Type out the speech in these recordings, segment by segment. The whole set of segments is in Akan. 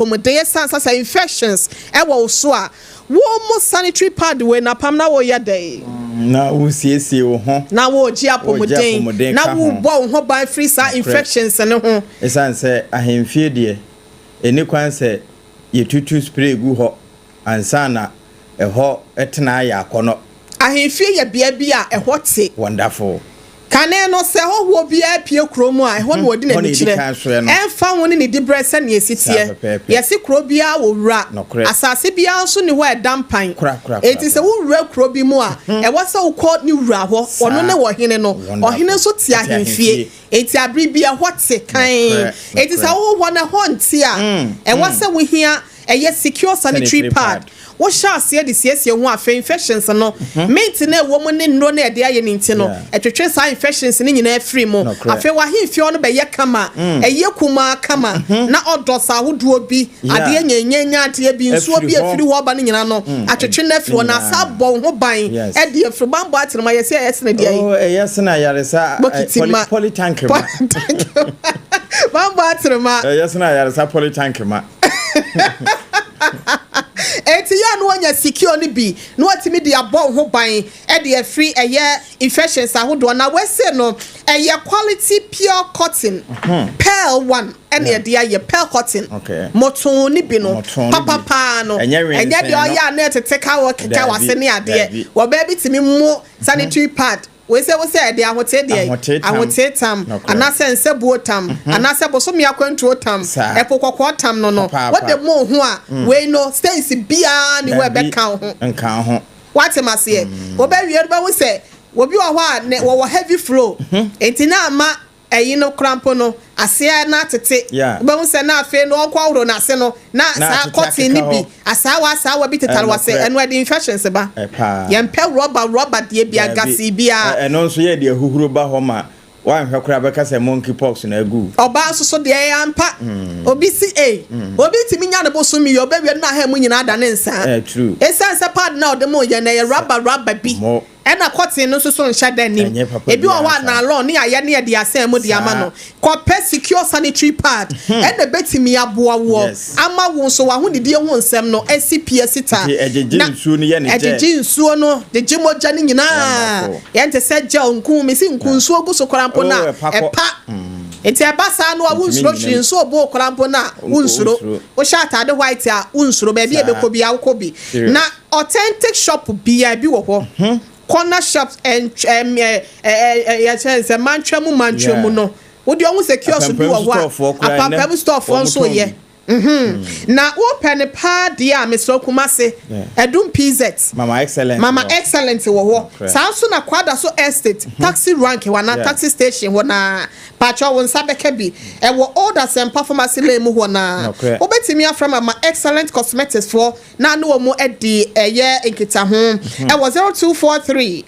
Apɔmuden ɛsiane sɛ sɛ infections ɛwɔ wo so a, wo mo sanitary pad wei na pam na woyɛ dɛn? Na wosiesie wo ho. Na wogye apɔmuden apɔmuden na ka ho. Wobɔ wo ho ban firi saa infections ne ho. Ɛsiane sɛ ahemfie deɛ, ɛni kwan sɛ yɛtutu spray gu hɔ ansa na ɛhɔ tena ayɛ akɔnɔ. Ahemfie yɛ bea bi a ɛhɔ te. Wonderful. Kane no, sɛ hɔhoɔ biara pie kurom a, ɛhɔ na wɔde Hɔ na n'ani yɛdi kyerɛ. kan soɛ no. Ɛmfa ho ne ne diberɛ sɛnea ɛsi Saa teɛ. pɛpɛɛpɛ. Yɛse kuro biara wɔ wura. Nokorɛ. Asase biara nso ne hɔ a ɛda mpan. Kora, kora, kora, Enti sɛ wowura kuro bi mu a, ɛwɔ sɛ wokɔ ne wura hɔ. Ɔno ne wɔhene no. Wonderful. Ɔhene nso te Te ahemfie. ahemfie. Enti abere bi ɛhɔ te kan. Enti sɛ wowɔ hɔ no ɛhɔ nte a, ɛwɔ sɛ wohia ɛyɛ Secure sanitary Sanitary pad. pad. Wohyɛ aseɛ de siesie ho, afei infections no, mint no ɛwɔ mu ne nnuro no ɛde ayɛ ne nti no, ɛtwetwe saa infections no nyinaa firi mu. Afei wahemfie hɔ no bɛyɛ kama, ɛyɛ kumaa kama na ɔdɔ sa ahodoɔ bi, adeɛ nyɛnyɛnyɛ, adeɛ bi, nsuo Afiri bi hɔ. afiri hɔ ba no nyinaa no, atwetwe no afiri hɔ na asa bɔ wo ho ban ɛde afiri bambɔ atenema yɛsɛ ɛyɛ sene deɛ yi. Oh, ɛyɛ sene ayaresa Bokiti ma. Polytank ma. Bambɔ atenema. Ɛyɛ sene ayaresa polytank ma. Eti yɛ no wanya Secure no bi na watumi de abɔ wo ho ban ɛde afiri ɛyɛ infections ahodoɔ. Na wɔse no ɛyɛ quality pure cotton, pearl one ɛna yɛde ayɛ, pearl cotton. Mɔtɔn ne bi no. Mɔtɔn ne bi. Papapaa no. Ɛnyɛ ɛnyɛ deɛ wensɛn no. Ɔyɛ a na ɛtete ka wɔ keka Dabi, wase ne adeɛ. dabi. Wɔbaa bi tumi mo sanitary pad wei sɛ wosɛ ɛde ahotee deɛ. Ahotee tam. Ahotee tam. Anaasɛ nsɛbuo tam anaasɛ bosome akwantuo tam. Ɛpo kɔkɔɔ tam no, wode mo ho a, wei no stains biara ne hɔ Dabi, ɛbɛka wo ho. Nka ho. Wate ma seɛ, wobɛwie no, bɛhu sɛ obi wɔ hɔ a ne wɔwɔ heavy flow, nti na ama ɛyi no korampo no aseɛ na atete. Wobɛhu sɛ na afei no ɔnkɔ ahoro n'ase no na Na saa atete cotton no akeka bi hɔ. asaawa asaawa bi tetare wase. Nokorɛ. Ɛno ɛde infections ba. Ɛpaa. Yɛmpɛ rɔba rɔba deɛ bi Dabi. agase biara. Ɛno nso yɛ deɛ huhuro ba hɔ ma woanhwɛ koraa bɛka sɛ monkey pox na agu. Ɔbaa nso so deɛ, ɛyɛ ampa, obi si ei, obi tumi nya ne bosom yi, ɔbɛwie no na aha mu nyinaa da ne nsa. True. Ɛsiane sɛ pad na ɔde mo yɛ no ɛyɛ rubber rubber bi ɛna cotton no nso so nhyɛ da nim. Ɛnyɛ papa Ebi wɔ hɔ biara a saa. Nylon ne ayɛ ne yɛde asɛn mu de ama no. Kɔpɛ Secure sanitary pad ɛna bɛtumi aboa woɔ ama wo nso w'ahodidie ho nsɛm no asi pie sita. Nti ɛgyegye nsuo no yɛ ne gel. Ɛgyegye nsuo no, gyegye mogya no nyinaa. Yɛnte sɛ gel nku mesi nku nsuo gu so koraa mpo na Oh, ɛpa kɔ. ɛpa. Nti ɛba saa no a, Ntumi wonsuro nyina hwee. mu. Nsuo bo koraa mpo na wonsuro. Wonsuro. Wohyɛ atade white a, wonsuro baabi a ɛbɛkɔ bi a wokɔ bi. Na authentic shop bia bi wɔ hɔ, corner shops, ɛn ɛ ɛ ɛ yɛkyerɛ sɛ mantwa mu mantwa mu no, wode ɔho sɛ kiosk bi wɔ hɔ Apampam storefoɔ a koraa nnɛ, apampam storefoɔ wɔn nso tɔn yɛ bi. Na wopɛ ne paa deɛ a, mesrɛ, Kumase, Ɛdum PZ, Mama Excellent Mama wɔ. Excellent wɔ hɔ. Saa nso na Kwada so Estate, taxi rank hɔ anaa taxi station hɔ naa, paatwa wo nsa bɛka bi. Ɛwɔ Old Asɛmpa Pharmacy lane mu hɔ naa. Wobɛtumi afrɛ Mama Excellent Cosmetics foɔ na ne wɔ mu adi ɛyɛ nkitaho ɛwɔ 0243,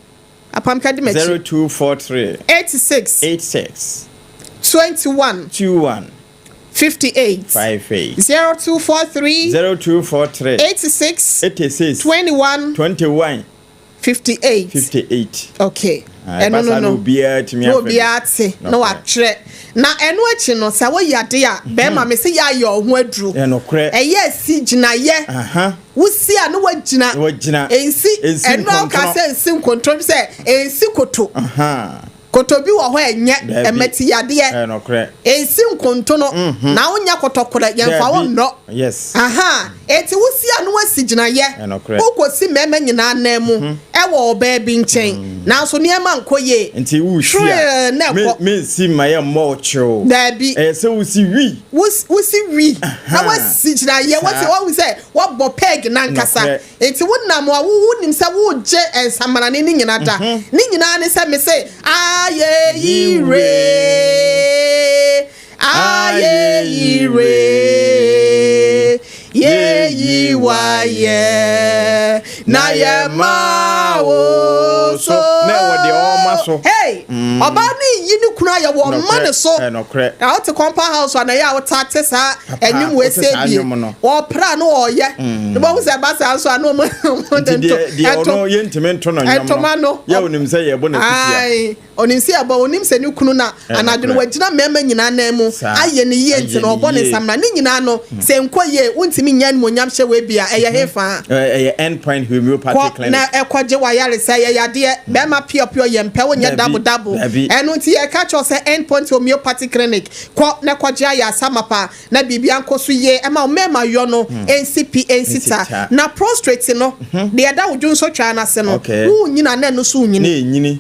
apamka di m'akyi. 0243. 86. 86. 21. 21. 58. 58. 0243. 0243. 86. 86. 21. 21. 58. 58. Okay. Ah, ɛno ɛba no saa na no obiara tumi na afrɛ bi. Obiara te na watwerɛ. Na ɛno akyi no, sɛ woyɛ ade a, bɛrima me sɛ yɛayɛ ɔho aduro. Ɛyɛ si gyinayɛ. Wosi a na wagyina. Na wagyina. Ɛnsi Ɛnsi ɛno a woka nkontono. sɛ nsi nkontono sɛ ɛnsi koto. Koto bi wɔ hɔ a, ɛnyɛ ɛmɛti yadeɛ. Ɛnsi nkontono na wonyɛ kɔtɔkorɛ, yɛmfa wo nnɔ. Aha, eti wosi a na wasi gyinayɛ. Wokɔsi mmarima nyinaa nan mu ɛwɔ ɔbaa bi nkyɛn, nanso nneɛma nkɔ yie. Nti wosi Hwee a na ɛkɔ. Mensi ma yɛ mmɔ wo kyew. Daabi. Ɛyɛ sɛ wosi wi. Wosi wi na wasi gyinayɛ, wasi wahu sɛ wabɔ peg nankasa. Nti wonam a wonim sɛ wogye nsamanane ne nyina da ne nyinaa ne sɛ me se ayɛ yire, ayɛ yire, yɛyi wayɛ na yɛma wo so. Na ɛwɔ deɛ ɔma so. Hey, ɔbaa no Ɔyi ne kunu ayɛ wɔ mma ne so. Na wote compound house a na ɛyɛ a wotaa te saa ɛnwom wɔ ɛsɛ bie. Ɔpra no ɔyɛ. Ne bɔ sɛ ɛba saa nso a na ɔmo ɔmo de nto ɛto yɛntumi nto no ntoma no. Yɛ onim sɛ yɛbɔ na kutia. Onim sɛ yɛbɔ, onim sɛ ne kunu na anadwo no wagyina mmarima nyinaa nan mu ayɛ no yie nti na ɔbɔ ne nsamena. Ne nyinaa no, sɛ ɛnkɔ yie, wontumi nnya animuonyam hyɛ wei bi a, ɛyɛ hefa? Ɛyɛ End Point Homeopathy Kɔ Clinic. na ɛkɔgye w'ayaresa. Ɛyɛ yadeɛ. Barima piɔpiɔ yɛ mpɛ, wonyɛ Dabi, dabo dabo. dabi. Ɛno nti yɛreka kyerɛ wo sɛ End Point Homeopathy Clinic, kɔ na kɔgye ayaresa mapa na biribiara nkɔ so yie ɛma wo mmarima yɔ no nsi pi nsi Nsi ta. ta. Na prostate no, deɛ ɛda wo dwonsɔtwaa no ase no, Okay. wonyini a na ɛno nso renyini. Na ɛnyini.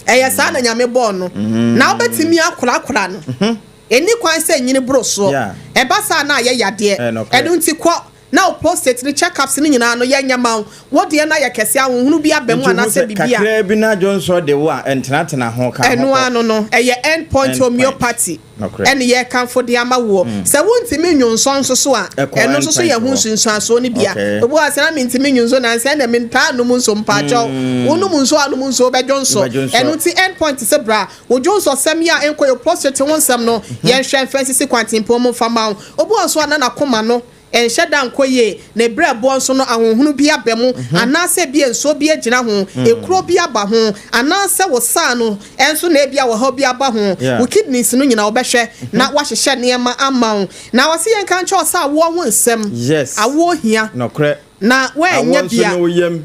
Ɛyɛ saa na Nyame bɔɔ no. Na wobɛtumi akorakora no. Ɛnni kwan sɛ ɛnyini boro soɔ. Ɛba saa na ayɛ yadeɛ. Ɛno nti kɔ na wo prostate no check ups no nyinaa no yɛnyɛ ma wo. Wo deɛ no ayɛ kɛseɛ, ahohunu bi aba mu Nti hu anaasɛ sɛ biribi a. kakraa bi na dwonsɔ de wo a, ntenatena ho, ka ho Ɛno kɔ. ara no no, ɛyɛ End Point End Point. Homeopathy. Nokorɛ. Ɛne yɛrekamfo de ama woɔ. Sɛ wontumi nnwonsɔ nso so a, Ɛkɔ ɛno nso so yɛ Endpoint ho hɔ. nsunsuansoɔ no bi a. Okay. Obi wɔ hɔ a, sɛ na mentumi nnwonsɔ nansa ɛnna mentaa nnom nsuo, mpaakyɛw, wonom nsuo a wonom nsuo wobɛdwonsɔ. Wobɛdwonsɔ. Ɛno nti Endpoint se bra, wo dwonsɔsɛm yi a ɛnkɔ yɛ, wo prostate ho nsɛm no, yɛnhwɛ mfa nsisi kwantempɔn mu mfa mma wo. Obi wɔ hɔ nso a na n'akoma no Ɛnhyɛ da nkɔ yie, ne berɛboɔ nso no ahonhono bi aba mu, anaasɛ ebia nsuo bi agyina ho, ekuro bi aba ho, anaasɛ wo saa no nso na ebia ɔhaw bi aba ho. Wo kidneys no nyinaa wɔbɛhwɛ na wɔahyehyɛ nneɛma ama wo. Na wɔse yɛnka nkyerɛ wo sɛ awoɔ ho nsɛm, awoɔ hia, na woannya bi a,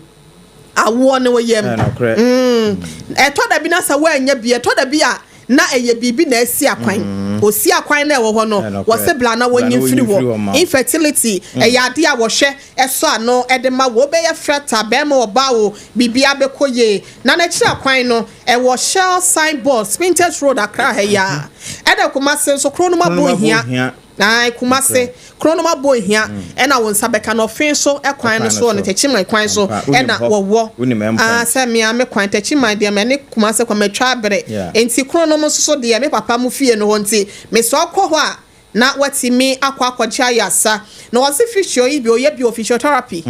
Awoɔ ne wo yam. Mm. Ɛtɔ da bi na sɛ woannya bi, ɛtɔ da bi a na ɛyɛ biribi na asi akwan. Mm. Osi akwan na ɛwɔ hɔ no, wɔse bla na wɔnyi mfiri hɔ. Infertility, mm. ɛyɛ adeɛ a wɔhwɛ ɛsɔ ano ɛde ma wo. Wobɛyɛ fertile, bɛrima ɔbaa o, biribiara bɛkɔ yie. Na n'akyiri akwan no, ɛwɔ Shell signboard, Spintex Road, Accra ha yi ara. Ɛna Kumasi nso, kuro no mu abɔ hia. Ae Kumase kuro nom abɔ ohia ɛna wo nsa bɛka no ɔfee so kwan no soɔ no Techiman kwan so ɛna wɔwɔ aa sɛ mea me kwan Techiman deɛ mɛne Kumase kwan matwa abere nti kuro nom nso so deɛ me papa mo fie no hɔ nti mesɛ ɔkɔ hɔ a na watumi akɔ akɔgye ayasa na wɔse physio yi bi ɔyɛ bi wɔ physiotherapy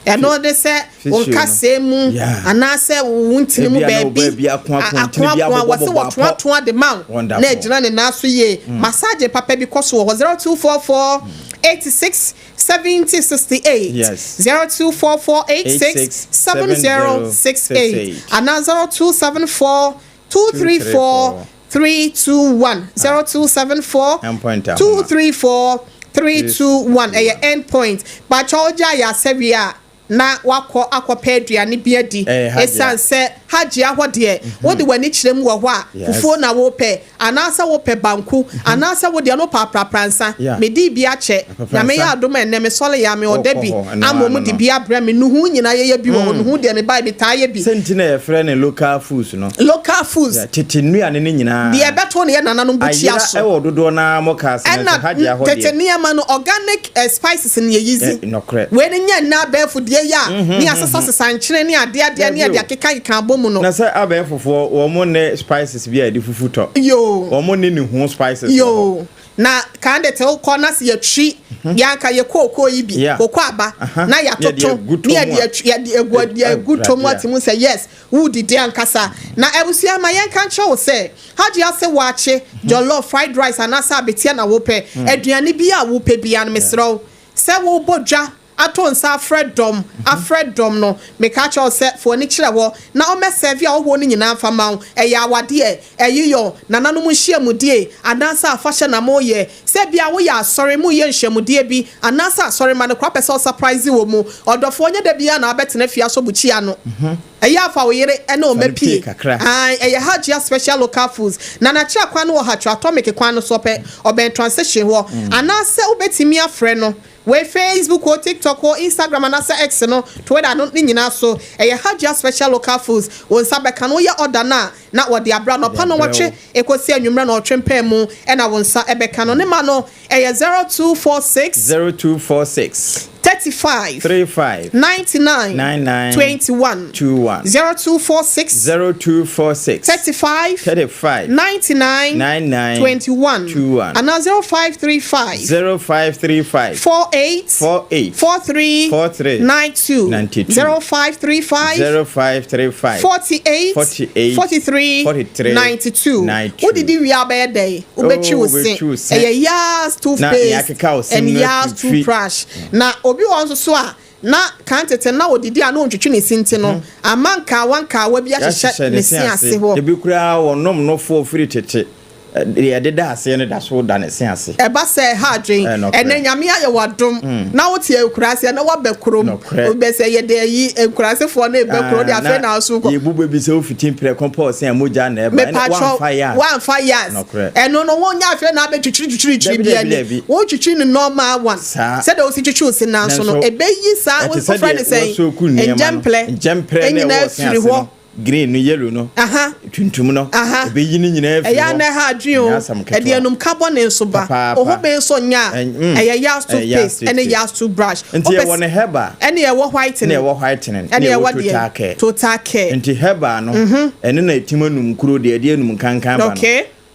ɛno ne sɛ wo nkasɛɛ mu anaasɛ wo ntini mu baabi akoakoa, wɔse wɔtoatoa de ma wo na agyina ne nan so yie. Massage papa bi kɔ so wɔ hɔ, 0244 86 70 68, 0244 86 70 68 anaa 0274 234 321, 0274 234 321, ɛyɛ end point. Pakyɛ wogye ayɛ wie a, na wakɔ akɔpɛ aduane bi adi. Esiane sɛ Hajia hɔ deɛ, wode w'ani kyerɛ mu wɔ hɔ a, fufuo na wopɛ, anaasɛ wopɛ banku, anaasɛ wo deɛ no wopɛ aprapransa. Medii bi akyɛ. Nyame yɛ adom a ɛnnɛ mesɔre a, me order bi ama wɔn de bi abrɛ me. Nuhu nyinaa yɛyɛ bi wɔ hɔ. Nuhu deɛ mebaeɛ metaa yɛ bi. Sɛ nti na yɛfrɛ no local foods no. Local foods. Tete nnuane no nyinaa. Deɛ ɛbɛto no yɛ nananom bukyia Ayera so. wɔ dodoɔ no ara moka ase nanso Ɛna Hajia hɔ tete deɛ. nneɛma no, organic spices no yɛyi dzi. Nokorɛ. Wei no nyɛ nnɛ abɛɛfo deɛ yi a ne yɛasesasesa nkyene ne adeɛ adeɛ ne Dabi yɛde o. akekakeka abɔ mu no. Na sɛ abɛɛfofoɔ wɔn nne spices bi a yɛde fufu tɔ. Yoo. Wɔn nne ne ho spices wɔ hɔ. Yoo. Na kan de te wokɔ na se yɛtwi yɛanka yɛ kookoo yi bi, kooko aba, na yɛatoto ne yɛde atwi yɛde agu yɛde agu tɔ mu ate mu sɛ yes woredidi ankasa. Na abusua ma yɛnka nkyerɛ wo sɛ Hajia ase waakye, jollof, fried rice anaasɛ abeteɛ na wopɛ, aduane biara a wopɛ biara no mesrɛ wo sɛ wobɔ dwa ato nsa afrɛ dɔm, afrɛ dɔm no, meka kyerɛ wo sɛ fa w'ani kyerɛ hɔ na ɔmmɛsɛɛve ahɔhoɔ no nyinaa mfa mma wo. Ɛyɛ awadeɛ, ayiyɔ, nananom nhyiamudie, anaasɛ afahyɛ na moreyɛ. Sɛ ebia woyɛ asɔre, moreyɛ nhyiamudie bi, anaasɛ asɔremma no koraa pɛ sɛ ɔsaprise wɔ mu. Ɔdɔfoɔ, nyɛ da biara na wabɛtena fie asɔ bukyia ano. Ɛyɛ a fa wo yere ne wo mma pue. Ae, ɛyɛ Hajia Special Local Foods. Na n'akyira kwan no wɔ Hatcho Atomic kwan no so pɛ, ɔbɛn Transition hɔ. Anaasɛ wobɛtumi afrɛ no wei Facebook o, TikTok o, Instagram anaasɛ X no, Twitter no, ne nyinaa so. Ɛyɛ Hajia Special Local Foods. Wo nsa bɛka no, woyɛ order no a, na wɔde abrɛ anɔpa nnɔnwɔtwe kɔsi anwummerɛ nnɔnwɔtwe mpaamu na wo nsa bɛka no. Ne ma no, ɛyɛ 0246. 0246. 35. 35. 99. 99. 21. 21. 0246. 0246. 35. 35. 99. 99. 21. 21. Anaa 0535. 0535. 48. 48. 43. 43. 92. 92. 0535. 0535. 48. 48. 43. 43. 92. 92. Wodidi wie a bɛyɛ dɛn? Wobɛtwi Oh, wo se. wobɛtwi wo se. Ɛyɛ Yas Na nea toothpaste akeka wo se and no Yas afifi. toothbrush. Na obi wɔ hɔ nso so a na kan tete na odidi a na ontwitwi ne se nti no ama nkaawa nkaawa bi ahyehyɛ ne se ase hɔ. Ebi koraa wɔnom nofoɔ firi tete. Deɛ ɛdeda aseɛ no da so da ne se ase. Ɛba sɛ ɛha adwen. Ɛnɛ Nyame ayɛ wo adom na wote akuraase ɛnɛ woaba kurom. Wobɛ sɛ yɛde ayi nkuraasefoɔ no ɛbɛ kuro de afei na aso kɔ. Yɛbu bɛ bi sɛ wofiti mprɛko pɔ ɔse a mogya na ɛba ɛna woamfa yas. Woamfa yas. Ɛno no wonya afei na abɛtwitwiri twitwiri twitwiri bi ani. Wotwitwiri no normal one. Sɛdeɛ wosi twitwi wo se nanso no ɛbɛyi saa wofrɛ no sɛn ngyɛmplɛ nyinaa afiri hɔ. Green no, yellow no, tuntum no, ɛbɛyi ne nyinaa afiri hɔ. Ɛyɛ a na ɛha adwene o. Ɛde anum ka bɔne nso ba. Wo home nso nyɛ a, ɛyɛ Yas toothpaste ɛne Yas toothbrush. Nti yɛwɔ ne herbal. Ɛne ɛwɔ whitening. Ɛne ɛwɔ whitening. Ɛne ɛwɔ total care. Total care. Nti herbal no, ɛno na ɛtim anum kuro deɛ ɛde anum kankan ba no.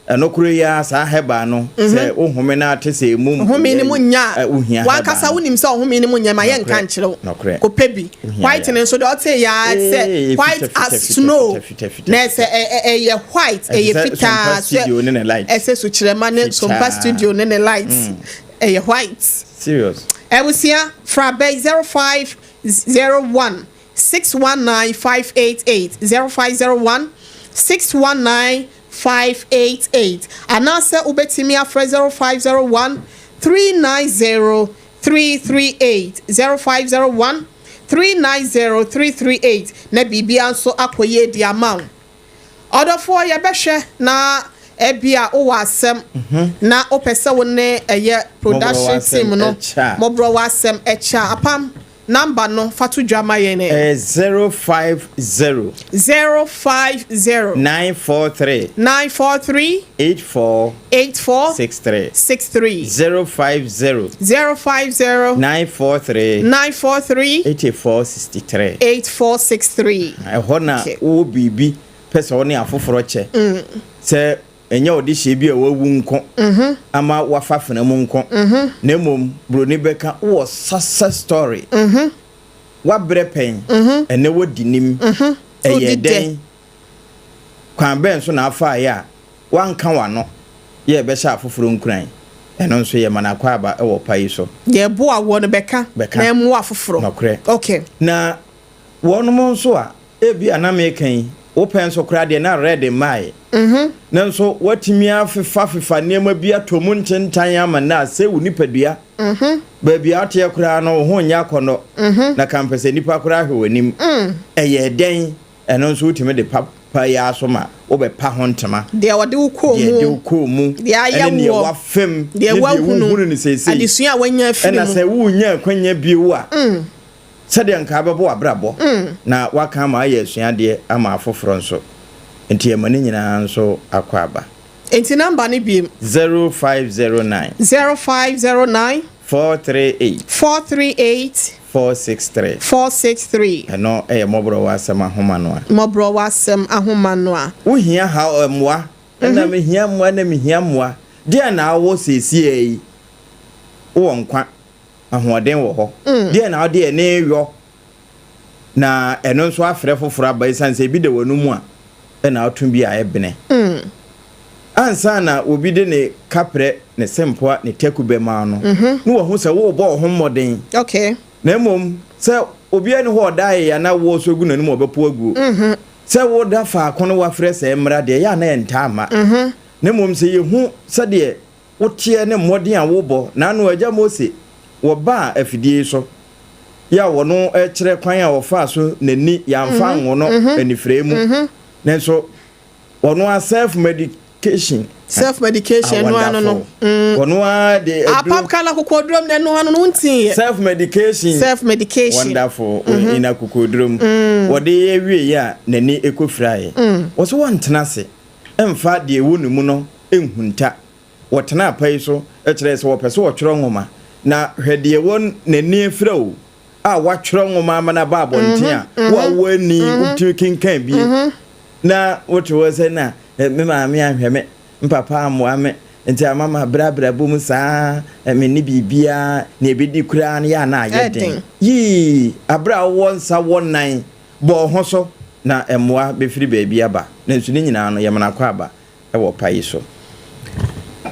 Ɛno koro yi ara, saa herbal no, sɛ wo home no ara te sɛ emu Home no mu nyɛ a, wohia herbal w'ankasa no. wonim sɛ ɔhome no mu nyɛ, ma yɛnka nkyerɛ wo. Nokorɛ. Kɔpɛ bi. Wohia White no yɛ. nso deɛ ɔtee yɛ ara te sɛ Ee, white fita, fita, as fita, snow. fita, fita, fita, Na fita. ɛsɛ ɛ- ɛ- ɛyɛ white, Ɛte ɛyɛ sɛ fitaa Sompa sɛ studio ne ne light. ɛsɛ sukyerɛma ne Sompa Fitaa. studio ne ne light. Ɛyɛ white. Serious. Abusua, fra bɛ 0501 619 588, 0501 619 588 anaasɛ wobɛtumi afrɛ 0501 390 338, 0501 390 338 na biribiara nso akɔ yie de ama wo. Ɔdɔfoɔ, yɛbɛhwɛ na ebia wowɔ asɛm na wopɛ sɛ wo ne ɛyɛ production team no mmɔborɔ w'asɛm kyɛ a, apam Number no fa to dwa ma yɛn ɛ. Ɛyɛ 050. 050. 943. 943. 84. 84. 63. 63. 050. 050. 943. 943. 84 63. 8463. Ɛhɔ na wowɔ biribi pɛ sɛ wo ne afoforɔ kyɛ. Sɛ Ɛnyɛ ɔdehyeɛ bi a wawu nko ama wafa fena mu nko, na mmom buroni bɛka wowɔ success story, wabrɛ pɛn, ɛnɛ wadi nim, ɛyɛɛ dɛn, kwan bɛn so na afaeɛ a wanka w'ano yɛ ɛbɛhyɛ afoforɔ nkuran, ɛno nso yɛma no akwaaba wɔ pa yi so. Deɛ ɛboa woɔ no bɛka na ɛmmoa afoforɔ. Nokorɛ. Okay. Na wɔnom nso a Ebia na meka yi, wo pɛ nso koraa deɛ na red mmaeɛ. Nanso woatumi afefafefa nneɛma bi atɔ mu ntentan ama nnɛ asɛe wo nipadua. Baabi a woteɛ koraa no, wo ho nyɛ akɔnnɔ, na kampɛ sɛ nnipa koraa hwɛ w'anim. Ɛyɛɛ dɛn? Ɛno nso wotumi de papa yi ara so ma wobɛpa ho ntoma. Deɛ wɔde wo kɔɔ mu, Deɛ ɛde wo kɔɔ mu, deɛ ayɛ ɛne deɛ woɔ, woafam, ne deɛ deɛ woahunu, wohunu no seesei. adesua a woanya afiri Ɛna mu. sɛ worenya akwanya bio a, Sɛdeɛ anka abɛbɔ w'abrabɔ na woaka ama ayɛ asuadeɛ ama afoforɔ nso. Nti yɛma ne nyinaa nso akwaaba. Nti number no biem. 0509. 0509. 438. 438. 463. 463. Ɛno yɛ Mmɔborɔwa Asɛm Ahoma no a. Mmɔborɔwa Asɛm Ahoma no a. Wohia haw mmoa? Ɛna mehia mmoa, ɛna mehia mmoa. Deɛn na wowɔ seesei yi? Wowɔ nkwa, ahoɔden wɔ hɔ. Deɛn na wode ɛne yɔ na ɛno nso afrɛ foforɔ aba ɛsiane sɛ ebi da w'anomu a ɛna woto bi a ɛbene. Ansa na obi de ne kaprɛ, ne sempoa, ne taku bɛma wo no, na wahu sɛ worebɔ wo ho mmɔden. Na mmom sɛ obiara nni hɔ a ɔda ayɛyɛ anaa woɔ so agu n'anim a ɔbɛpo aguo. Sɛ woda faako na woafrɛ sɛ ɛmmra deɛ, ɛyɛ a na ɛntaa mma. Na mmom sɛ yɛhu sɛdeɛ woteɛ ne mmɔden a wobɔ. N'ano agya Mose, wɔbaa afidie yi so, yɛ a wɔno rekyerɛ kwan a wɔfaa so n'ani, yɛamfa anwo no anifirae mu, nanso wɔno ara self medication. Self medication, ɛno ano no. Wɔno ara de aduro. Apam kala kokodurom na ɛno ano no wontii yɛ. Self medication. Self medication. Wonderful. In akokodurom. Wɔde yɛ wie yɛ a n'ani kɔfiraeɛ. Wɔso wɔntena ase mfa deɛ ɛwɔ ne mu no nhunta. Wɔtenaa pa yi so kyerɛe sɛ wɔpɛ sɛ wɔtwerɛ nwoma. Na hwɛ deɛ wɔ n'ani afira o, a watwerɛ nwoma ama no aba abɔnten a, wo a wowɔ ani wotumi kenkan bie. Na wote hɔ sɛ na me maame anhwɛ me, me papa ammoa me, nti ama mabrɛ abrabɔ mu saa, menni biribiara, nea ɛbɛdi koraa no yɛ a na ayɛ den. Yii, aberɛ a wowɔ nsa wɔ nan, bɔ wo ho so na mmoa bɛfiri baabi aba. Nanso ne nyinaa no, yɛmana kɔ aba wɔ pa yi so.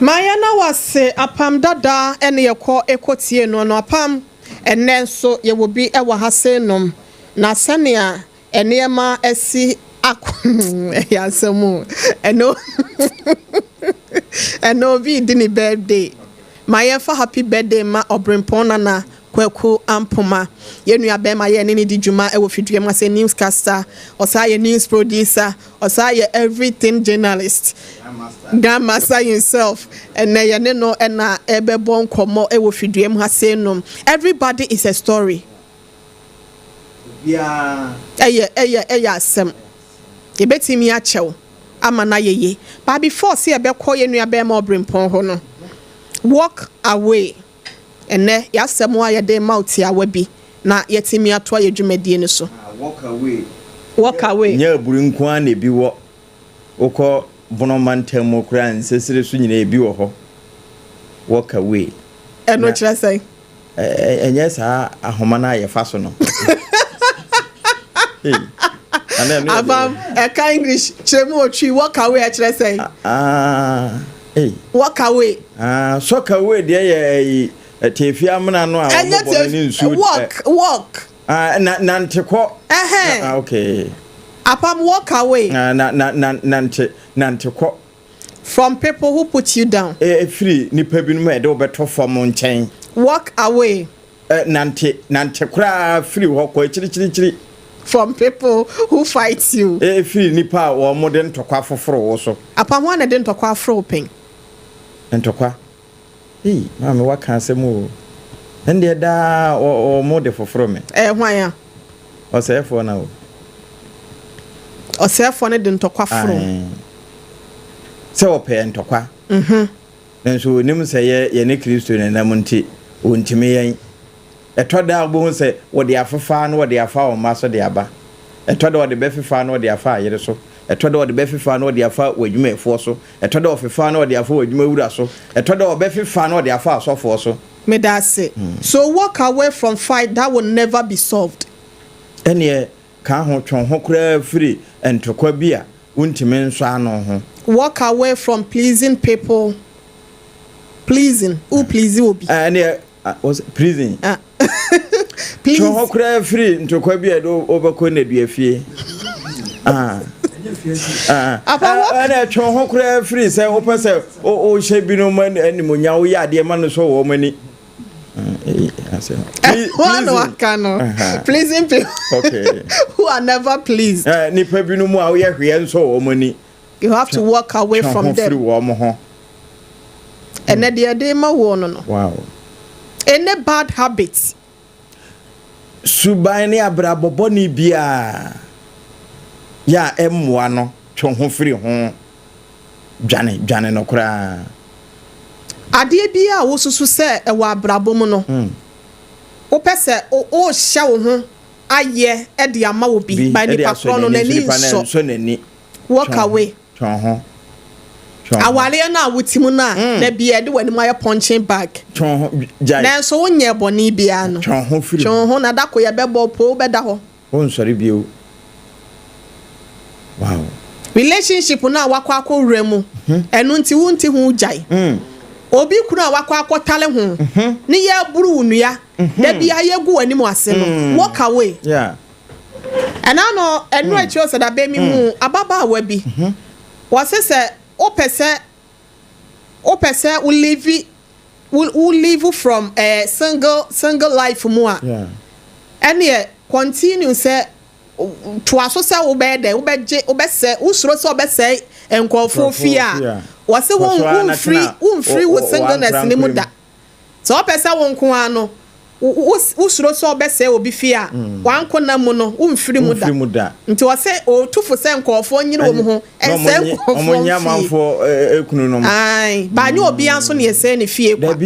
Ma yɛna wo ase apam dada ne yɛkɔ kɔ tie no no apam ɛnɛ nso yɛwɔ bi wɔ ha sei nom na sɛnea nneɛma asi akɔ ɛyɛ asɛm o ɛnɛ ɛnɛ obi redi ne birthday ma yɛmfa happy birthday ma ɔbrempɔn nana Kwaku Ampoma yɛn nua bɛrima yɛ ne ne di dwuma wɔ fidua mu asɛ newscaster ɔsaa yɛ news producer ɔsaa yɛ everything journalist grandmaster himself ɛnɛ yɛne no ɛna ɛbɛbɔ nkɔmmɔ wɔ fidua mu ha sei nom everybody is a story ɛyɛ ɛyɛ ɛyɛ asɛm yɛbɛtumi akyɛw ama no ayɛ yie but before sɛ yɛbɛkɔ yɛn nua bɛrima ɔbrempɔn hɔ no walk away ɛnɛ yɛasɛm a yɛde ma wo tiawa bi na yɛtumi atoa yɛ dwumadie no so. Walk away. Walk away. Nyɛ aburi nko ara na ebi wɔ. Wokɔ Bono mantam mu koraa nsɛsire so nyinaa ebi wɔ hɔ. Walk away. Ɛno kyerɛ sɛn? Ɛnyɛ saa ahoma no a yɛfa so no. Abam ɛka English kyerɛ mu otwi walk away ɛkyerɛ sɛn? Ah, hey. Walk away. Ah, soccer away deɛ yɛ ɛyi teefi amena no a wɔn bɔ no ne nsuo. Walk walk. Ah, na nante kɔ. Ɛhɛn. Ah, okay. Apam walk away. Ah, na na na nante nante kɔ. From people who put you down. Efiri nipa binom a yɛde wɔbɛtɔ fam nkyɛn. Walk away. Nante nante koraa firi hɔ kɔ akyirikyirikyiri. From people who fight you. Efiri nipa a wɔn de ntɔkwa foforo wo so. Apam hɔ na de ntɔkwa aforo pɛn. Ntɔkwa. Ei, maame waka asɛm o. Ɛndeɛ daa wɔn de foforo me. Ɛyɛ hwan a? Ɔsɛefoɔ na o. Ɔsɛefoɔ no de ntɔkwa foro. Sɛ ɔpɛɛ ntɔkwa. Nanso onim sɛ yɛ yɛne Kristo nenam nti, ontumi yɛn. Ɛtɔ da a wobɛhu sɛ wɔde afefa na wɔde afa wɔn mma so de aba. Ɛtɔ da wɔde bɛfefa na wɔde afa ayere so. Ɛtɔ da wɔde bɛfefa na wɔde afa w'adwumayɛfoɔ so. Ɛtɔ da wɔfefa na wɔde afa w'adwumawura so. Ɛtɔ da wɔbɛfefa na wɔde afa asɔfoɔ so. Meda ase. So walk away from fight that will never be solved. Ɛneɛ ka ho, twe ho koraa firi ntokwa bi a wontumi nsɔ ano ho. Walk away from pleasing people. Pleasing, wo please obi. Ɛneɛ, prison. Please. Twe ho koraa firi ntokwa bi a ɛde wobɛkɔ nnadua fie. Ɛna twe ho koraa firi sɛ wopɛ sɛ wohyɛ binom animuonyam, woyɛ adeɛ ma no sɔ wɔn ani. One waka no pleasing people who are never pleased. Nipa binom a woyɛ hwee nsɔ wɔn ani. You have to walk away from them. Firi wɔn ho. Ɛnɛ deɛ ɛde ma woɔ no. Wow. Any bad habit. Suban ne abrabɔ bɔne biara yɛ a ɛmmoa no, twe ho firi ho. Dwane, dwane no koraa. Adeɛ biara a wosusu sɛ ɛwɔ abrabɔ mu no, wopɛ sɛ wohyɛ wo ho ayɛ de ama wo bi, ba nipa korɔ no n'ani nsɔ. Walk away. Twɛn ho. Awareɛ no a wote mu no a, da biara ɛde w'anim ayɛ punching bag. Twɛn ho, gyae. Nanso wonyɛɛ bɔne biara no. Twɛn ho firi ho. Twɛn ho na da ko yɛbɛbɔ po wobɛda hɔ. Wonsɔre bio. Wow. Relationship no a wakɔ akɔwura mu, ɛno nti wonte ho gyae. Obi kunu a wakɔ akɔtale ho, ne yɛaburu wo nnua, da biara yɛgu w'anim ase no, walk away. Yeah. Ɛna no, ɛno akyiri sɛ dabe mi hu ababaawa bi. Wɔse sɛ wopɛ sɛ wopɛ sɛ wo live wo live from single life mu a, ɛneɛ continue sɛ toa so sɛ wobɛyɛ dɛ wobɛgye wobɛsɛ wosuro sɛ wobɛsɛe nkurɔfoɔ fie a, wɔse womfiri womfiri wo singleness ne mu da. Sɛ wopɛ sɛ wo nko ara no wosuro sɛ wobɛsɛe obi fie a, wanko na mu no womfiri mu da. Nti wɔse ɔtu fo sɛ nkurɔfoɔ nyere wɔn ho ɛnsɛe nkurɔfoɔ fie. Ae, baanyɛ obiara nso na yɛsɛe ne fie kwa.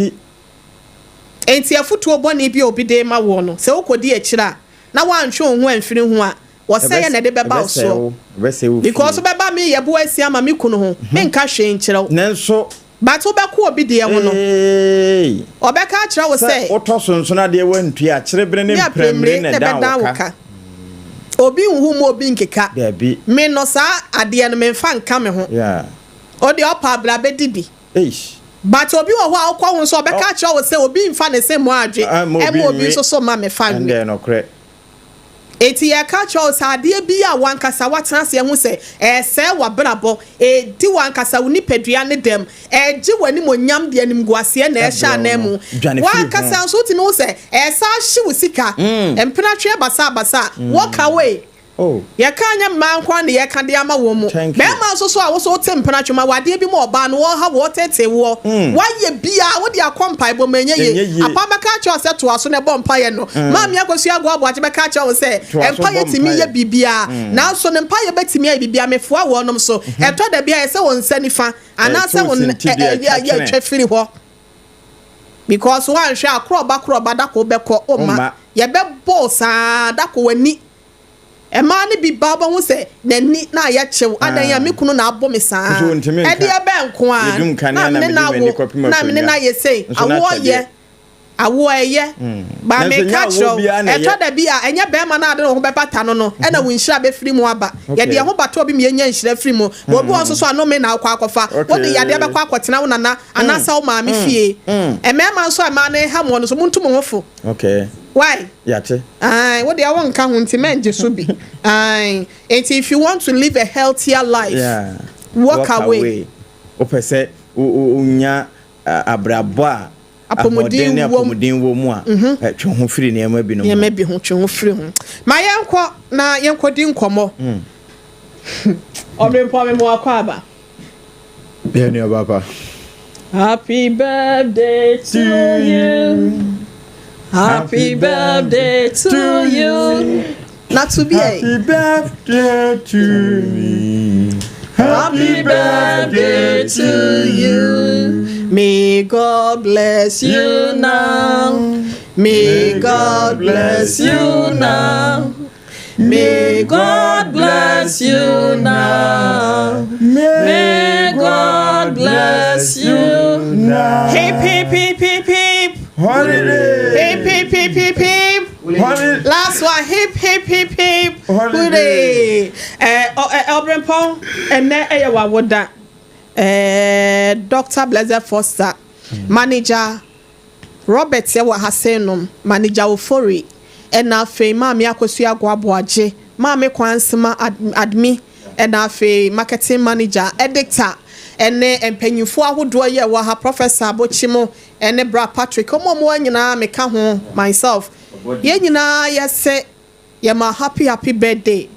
Enti afotuo bɔne bi a obi de rema woɔ no, sɛ wokɔdi akyire a, na woantwe wo ho amfiri ho a, wɔsɛeɛ na ɛde bɛba wo soɔ. Because wobɛba me yɛbo asi ama me kunu ho, menka hwee nkyerɛ wo. Nanso. But wobɛkɔ obi deɛ ho no, ɔbɛka akyerɛ wo sɛ. Sɛ wotɔ sonsono adeɛ woantua a, kyerebene ne mprɛmmire na ɛdan wo ka. Obi nhu mu obi nkeka. Dabi. Me no saa adeɛ no memfa nka me ho. Yeah. Wo deɛ ɔpɛ a bra bɛdi bi. Eish. But obi wɔ hɔ a wokɔ ho nso ɔbɛka akyerɛ wo sɛ obi mfa ne se mmɔ adwe ɛma obi nso so mma me fa nwe. Ɛnde ɛyɛ nokorɛ. Enti yɛreka akyerɛ wo sɛ adeɛ bi a w'ankasa woatena ase ahu sɛ ɛresɛe w'abrabɔ, ɛredi w'ankasa wo nipadua ne dɛm, ɛregye w'animuonyam de animguaseɛ na ɛrehyɛ ananmu. W'ankasa nso wotumi hu sɛ ɛresan hye wo sika, mpenatweɛ basabasa a, walk away. Yɛka anyɛ mmaa nko ara na yɛka de ama wɔn mu. Barima nso so a wo nso wote mpenatwe ma w'adeɛ bi mu ɔbaa no ɔreha wo, ɔreteetee woɔ. Woayɛ biara wode akɔ mpaebɔ mu ɛnyɛ yie. Apam bɛka akyerɛ wo sɛ toa so na bɔ mpaeɛ no. Maame Akosua Agoa Aboagye bɛka akyerɛ wo sɛ mpaeɛ tumi yɛ biribiara. Nanso no mpaeɛ bɛtumi ayɛ biribiara. Mefoa wɔnom so. Ɛtɔ da bi a ɛyɛ sɛ wo nsa nifa anaasɛ wo yɛ twa firi hɔ. Because woanhwɛ a korɔba korɔba da ko wobɛkɔ womma. Yɛbɛbɔ wo saa da ko w'ani Mmaa no bi ba wobɛhu sɛ n'ani na ayɛ kyew, adɛn a me kunu na abo me saa, ɛdeɛ bɛn nko ara na mene no awo na mene no ayɛ sei, awoɔ yɛ, awoɔ ɛyɛ, but meka kyerɛ wo, ɛtɔ da bi a ɛnyɛ barima no a ɔde ne ho bɛbata no no ɛna wo nhyira bɛfiri mu aba, yɛde yɛn ho bata obi ma yɛnya nhyira firi mu, but obi wɔ hɔ nso so a nnome na wokɔ akɔfa, wode yadeɛ bɛkɔ akɔtena wo nana anaasɛ wo maame fie, mmarima nso a mmaa no reha mo no nso montu mo ho fo. Okay. Why? Yate. Aye, wo deɛ wo nka ho nti mɛngye so bi. Aye. Nti if you want to live a healthier life, yeah. walk, walk away. away. Wopɛ sɛ wonya abrabɔ a apɔmuden ne apɔmuden wɔ mu a, mhm. twe ho firi nneɛma bi no ho. Nneɛma bi ho, twe ho firi ho. Ma yɛnkɔ na yɛnkɔdi nkɔmmɔ. Ɔbrempɔ me mo akɔ aba. Yɛn nua ba pa. Happy birthday to you. Happy birthday to you. Na to be Happy birthday to me. Happy birthday to you. May God bless you now. May God bless you now. May God bless you now. May God bless you now. Hip hip hip hip hip. Holiday. Hip hip hip hip hip. Holiday. Last one. Hip hip hip hip. Holiday. Hooray. Eh, oh, eh, Obrempong, ɛnɛ ɛyɛ wawoda. Eh, Dr. Blessed Foster, manager Robert wɔ ha sei nom, Manager Ofori, ɛna afei Maame Akosua Agoaboagye, Maame Kwansema Admi, ɛna afei Marketing Manager, Editor, ɛne mpanyinfoɔ ahodoɔ yi a ɛwɔ ha, Professor Abokyimo, ɛne Bra Patrick, wɔn a wɔwɔ ha nyinaa meka ho, myself, yɛn nyinaa yɛse Yɛma happy happy birthday.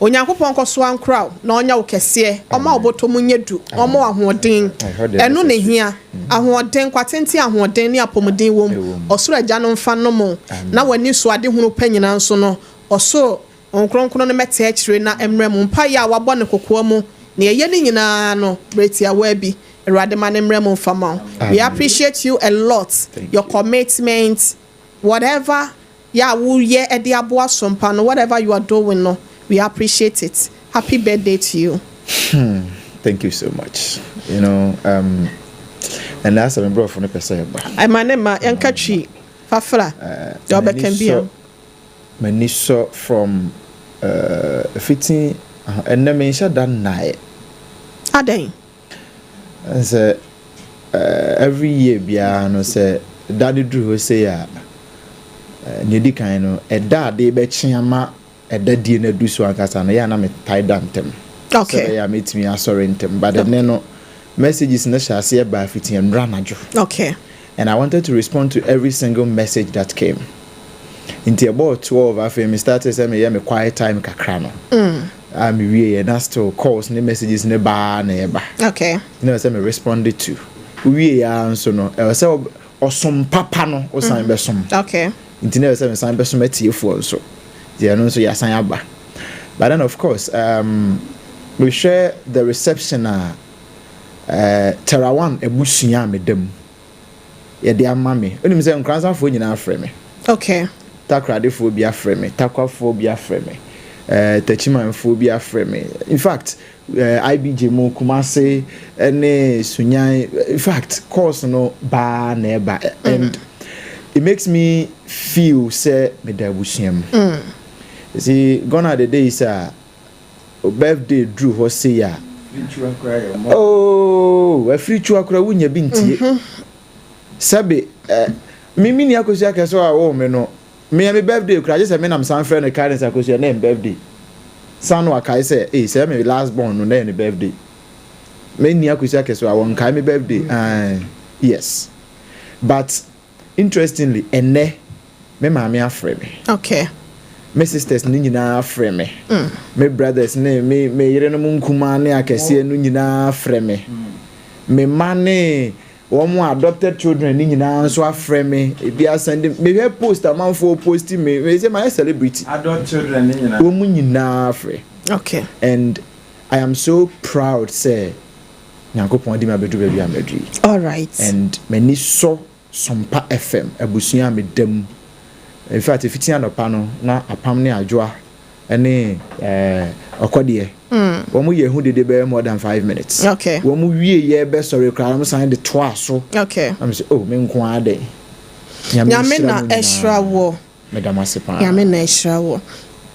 Onyankopɔn nkɔso ankora wo na ɔnyɛ wo kɛseɛ, ɔma wo bɔtɔ mu nyɛ du, ɔma wo ahoɔden. Ɛno na ɛhia. Ahoɔden, kwatenten ahoɔden ne apɔmuden wom. Ɔsoro Agya no mfa nnom wo na w'ani so adehunu pa nyinaa nso no, ɔsoro Honhom Kronkron no mmɛte akyire na ɛmmrɛ mu. Mpaeɛ a wabɔ no kokoa mu, nea ɛyɛ ne nyinaa no, berɛ tiawaa bi, Awurade ma no mmrɛ mu mfa ma wo. We appreciate you a lot, your commitment, whatever Yɛ a wo yɛ de aboa sompa no whatever you are doing no we appreciate it happy birthday to you. Hmm thank you so much you know um ɛnɛ asɛ me brɔfo no pɛ sɛ ɛba. Ɛma ne ma yɛnka twi fafra deɛ ɔbɛka bia. M'ani sɔ from uh, fiti ɛnɛ menhyɛ da nnaeɛ. Adɛn? Sɛ every year biara no sɛ da no duru hɔ sei a, nea edi kan no, ɛda a ade rebɛkye ama ɛda die no adu so ankasa no, ɛyɛ a na metae da ntɛm. Okay. Sɛ ɛbɛyɛ a mɛtumi asɔre ntɛm. But ɛnnɛ no, messages no hyɛ aseɛ baa fiti nnora anadwo. Okay. And I wanted to respond to every single message that came. Nti ɛbɔɔ 12 afei me startee sɛ meyɛ me quiet time kakra no. A me wie yɛ na still calls ne messages ne baa na ɛba. Okay. Na ɛwɔ sɛ me respond to. Wowie yɛ ara nso no ɛwɔ sɛ ɔsom papa no wosan mm-hmm. bɛsom. Okay. Nti na ɛwɔ sɛ mesan bɛsom atiefoɔ nso. Nti ɛno nso yɛasan aba. But then of course um, mehwɛ the reception a uh, Terawan abusua a meda mu. yɛde ama me. Wonim sɛ Nkoranzafoɔ nyinaa frɛ me. Okay. Takoradefoɔ bi afrɛ me, Takwafoɔ bi afrɛ me, eh, Takyimanfoɔ bi afrɛ me. In fact, eh, IBJ mu, Kumase ne Sunyan, in fact, calls no baa na ɛba. And it makes me feel sɛ meda abusua mu. You see, gone are the days a birthday duru hɔ sei a, oh, afiritua koraa wonya bi ntie. Sɛbe, eh, me me nua Akosua Kɛse a ɔwoo me no, me me birthday koraa, gye sɛ me na mesan frɛ no kae no sɛ Akosua, ɛnnɛ yɛ me birthday. San na wakae sɛ, ei, sɛ me last born no, nnɛ yɛ ne birthday. Me nua Akosua Kɛse a wɔnkae me birthday, ae, yes. But interestingly, ɛnnɛ, me maame afrɛ me. Okay. Me sisters no nyinaa afrɛ me. Me brothers ne me me yerenom nkumaa ne akɛseɛ no nyinaa afrɛ me. Me mma ne wɔn adopted children no nyinaa nso afrɛ me. Ebi asɛnde mehwɛ post amanfoɔ post me. Me sɛ mayɛ celebrity. Adult children no nyinaa. Wɔn nyinaa afrɛ. Okay. And I am so proud sɛ Nyankopɔn de me abɛduru baabi a maduru yi. All right. And m'ani sɔ Sompa FM abusua a meda mu. In fact, ɛfiti anɔpa no, na Apam ne Adwoa ne Ɔkɔdeɛ, wɔn yɛ ho dede bɛyɛ more than 5 minutes. Wɔn wie yɛ bɛsɔre koraa, wɔn san de toa so. Na me sɛ, oh, me nko ara dɛn. Nyame na ɛhyira woɔ. Meda mo ase paa. Nyame na ɛhyira woɔ.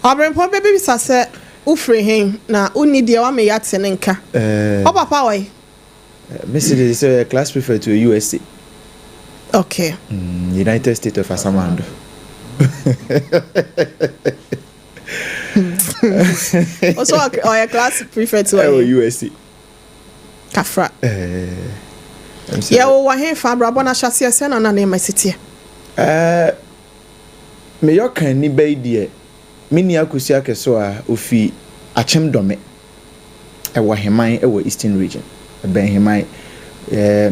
Ɔbrempɔn bɛbisa sɛ wofiri he na wonni deɛ wama yɛate ne nka. Wo papa wɔ he? Mesi de sɛ ɔyɛ class prefect wɔ USA. Okay. United States of Asamando. Ɔsɛ ɔyɛ class prefect wɔ Ɛwɔ USA. Kafra. Yɛwɔ wɔ he fa abrabɔ no ahyɛaseɛ sɛ na na nneɛma si teɛ? Meyɛ ɔkanni ba yi deɛ, me nua Akosua Kɛsewa ofi Akyem Dɔme. Ɛwɔ Heman wɔ Eastern Region. Ɛbɛn Heman.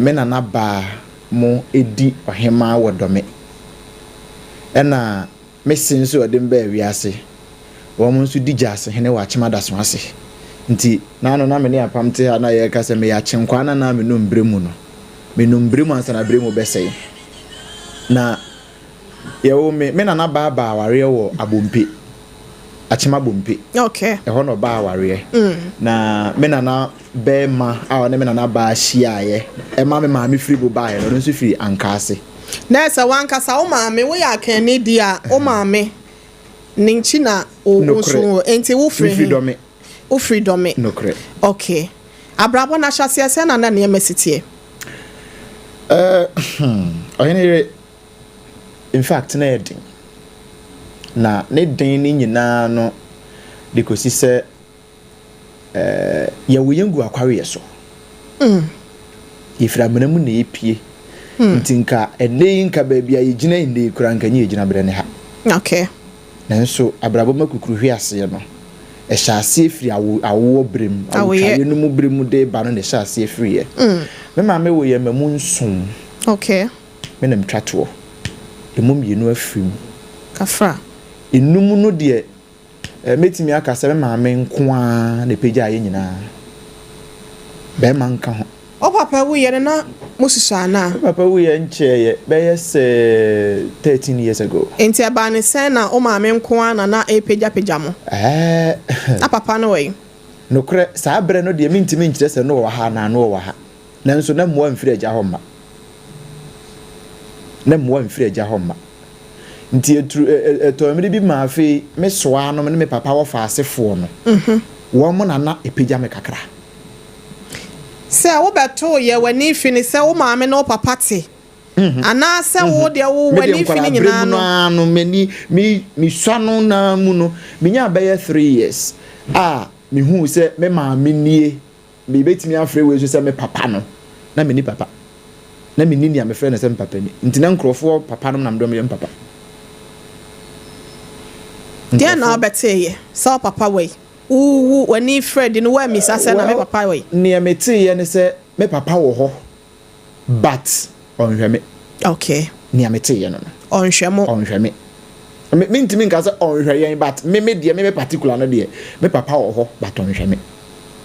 Me nana baa mo di ɔhemaa wɔ Dɔme. Ɛna me se nso a ɔde me baa wiase, wɔn nso di Gyaasehene wɔ Akyem Adaso ase. Nti, naano na me ne Apam te ha na yɛreka sɛ meyɛ Akyenkwaa nana a menom berɛ mu no. Menom berɛ mu ansa na berɛ mu bɛsɛe. Na yɛwoo me, me nana baa baa awareɛ wɔ Abompe. Akyem Abompe. Okay. Ɛhɔ na ɔbaa awareɛ. Na me nana bɛɛma a ɔne me nana baa hyiaeɛ ɛma me maame firi bo baeɛ no, ɔno nso firi Ankaase. Na ɛsɛ w'ankasa wo maame, woyɛ Akanni deɛ a, wo maame ne nkyi na wo nso Nokorɛ. wɔ, enti wo firi Me firi he? Dɔme. Wo firi Dɔme. Nokorɛ. Okay. Abrabɔ no ahyɛaseɛ sɛn na na nneɛma si teɛ? Ɛɛ hmm, ɔhene yere, in fact na ɛyɛ den. Na ne den no nyinaa no de kɔsi sɛ ɛɛ yɛwo yɛn gu akwareɛ so. Yɛfiri amena mu na yɛpue. Nti nka ɛnnɛ yi nka baabi a yɛgyina nnɛ yi koraa nka nyɛ yɛgyina berɛ ne ha. Okay. Nanso abrabɔ mu akukuruhwe aseɛ no, ɛhyɛ aseɛ firi awo awoɔ berɛ mu, awotwaeɛ no mu berɛ mu de ba no na ɛhyɛ aseɛ firiiɛ. Me maame woo yɛn mma mu nson. Okay. Me na metwa toɔ. Ɛmu mmienu afiri mu. Kafra. Nnum no deɛ, mɛtumi aka sɛ me maame nko ara na ɛpagyaa yɛn nyinaa. Barima nka ho. Wo papa wuiɛ no na mosusua anaa? Me papa wuiɛ nkyɛeɛ, bɛyɛ sɛ 13 years ago. Enti ɛbaa no sɛn na wo maame nko ara na na ɛrepagyapagya mo? Ɛɛ. Na papa no wɔ he? Nokorɛ, saa berɛ no deɛ mentumi nkyerɛ sɛ na ɔwɔ ha anaa na ɔwɔ ha. Nanso na mmoa mfiri agya hɔ mma. Na mmoa mfiri agya hɔ mma. Nti ɛturu, ɛtɔɔ mmere bi maa afei me soanom ne me papa wɔfa asefoɔ no, wɔn na na ɛpagya me kakra. Sɛ wobɛtoo yɛ w'ani fi ne sɛ wo maame ne wo papa te, anaasɛ wo deɛ wo Me deɛ w'ani fi ne nkwadaa berɛ nyinaa mu no no. ara no, m'ani, me, mesua no no ara mu no, menyaa bɛyɛ 3 years a mehuu sɛ me maame nie. Mebɛtumi afrɛ wei nso sɛ me papa no, na menni papa. Na menni nea mefrɛ no sɛ me papa ni. Nti na nkurɔfoɔ papa nom na mede wɔn yɛ me papa. Deɛn na Nkurɔfoɔ. wobɛteeɛ sɛ wo papa wɔ yi? Wo, wo, w'ani frɛ di no, woammisa sɛ na me Well, papa wɔ yi? nea meteeɛ ne sɛ me papa wɔ hɔ but ɔnhwɛ me. Okay. Nea meteeɛ no no. Ɔnhwɛ mo. Ɔnhwɛ me. Me, mentumi nka sɛ ɔnhwɛ yɛn but me me deɛ me me particular no deɛ me papa wɔ hɔ but ɔnhwɛ me.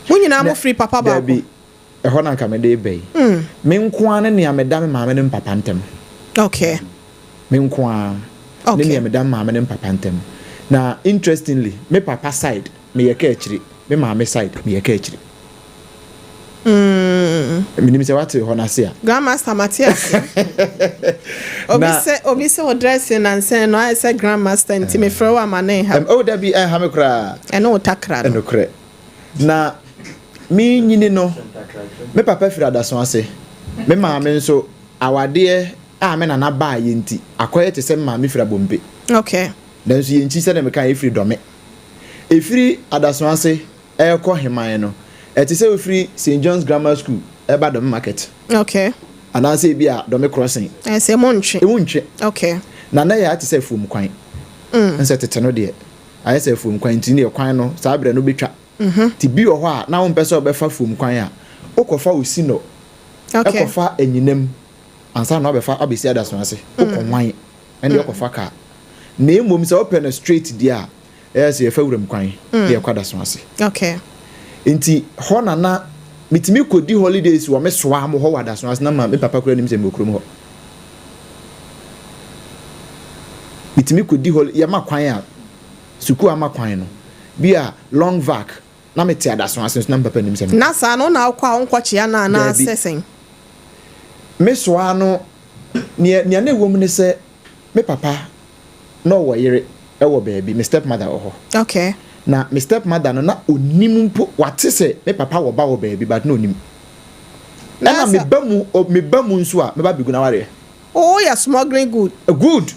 Mo nyinaa Na mo firi papa baako? daabi, ɛhɔ na anka mede reba yi. Me nko ara ne nea meda me maame ne me papa ntam. Okay. Me nko ara. Okay. Ne nea meda me maame ne me papa ntam. Na interestingly, me papa side meyɛ kaakyire, me maame side meyɛ kaakyire. Mm. Menim sɛ wate hɔ no ase a. Grandmaster mate ase. Obi sɛ obi sɛ wo dressing nansɛn no ayɛ sɛ grandmaster nti mefrɛ wo ama ne nha. Oh dabi ɛnha me koraa. Ɛne wo takra no. Ɛnokorɛ. Na me nyini no, me papa firi Adaso ase, me maame nso awadeɛ a me nana baeɛ nti akɔyɛ te sɛ me maame firi Abompe. Okay. Nanso yɛn nkyi sɛdeɛ mekaeɛ ɛfiri Dɔme. Ɛfiri Adaso ase rekɔ Heman no, ɛte sɛ wofiri St. John's Grammar School reba Dɔme Market. Okay. Anaasɛ ebi a Dɔme Crossing. Ɛsɛ emu ntwe. Emu ntwe. Okay. Na na ɛyɛ te sɛ afuom kwan. Mm. Nsɛ tete no deɛ, ayɛ sɛ afuom kwan nti deɛ kwan no saa berɛ no bɛtwa. Mm-hmm. Nti bi wɔ hɔ a na wompɛ sɛ wobɛfa afuom kwan a, wokɔfa Osinɔ, Okay. ɛkɔfa Anyinam ansa na wabɛfa abɛsi Adaso ase. Wokɔ Nwan, ɛnde wokɔfa kaa. Na mmom sɛ wopɛ no straight deɛ a, ɛyɛ sɛ yɛfa wuram kwan na yɛkɔ adaso ase. Okay. Nti hɔ na na metumi kɔdi holidays wɔ me soa mo hɔ wɔ adaso ase na ma me papa koraa nim sɛ mewɔ kurom hɔ. Metumi kɔdi hol yɛma kwan a sukuu ama kwan no bi a long vac na mete adaso ase nso na me papa nim sɛ me. Na saa no wo na wokɔ a wonkɔkyea no anaa Daabi. sɛ sɛn? Me soa no nea nea na ɛwɔ mu ne sɛ me papa na ɔwɔ yere wɔ baabi, me step mother wɔ hɔ. Okay. Na me step mother no na onim mpo, wate sɛ me papa wɔ ba wɔ baabi but na onim. Ɛna me ba mu, me ba mu nso a, mɛba abegu n'awareɛ. Oh, woyɛ smuggling good. Good.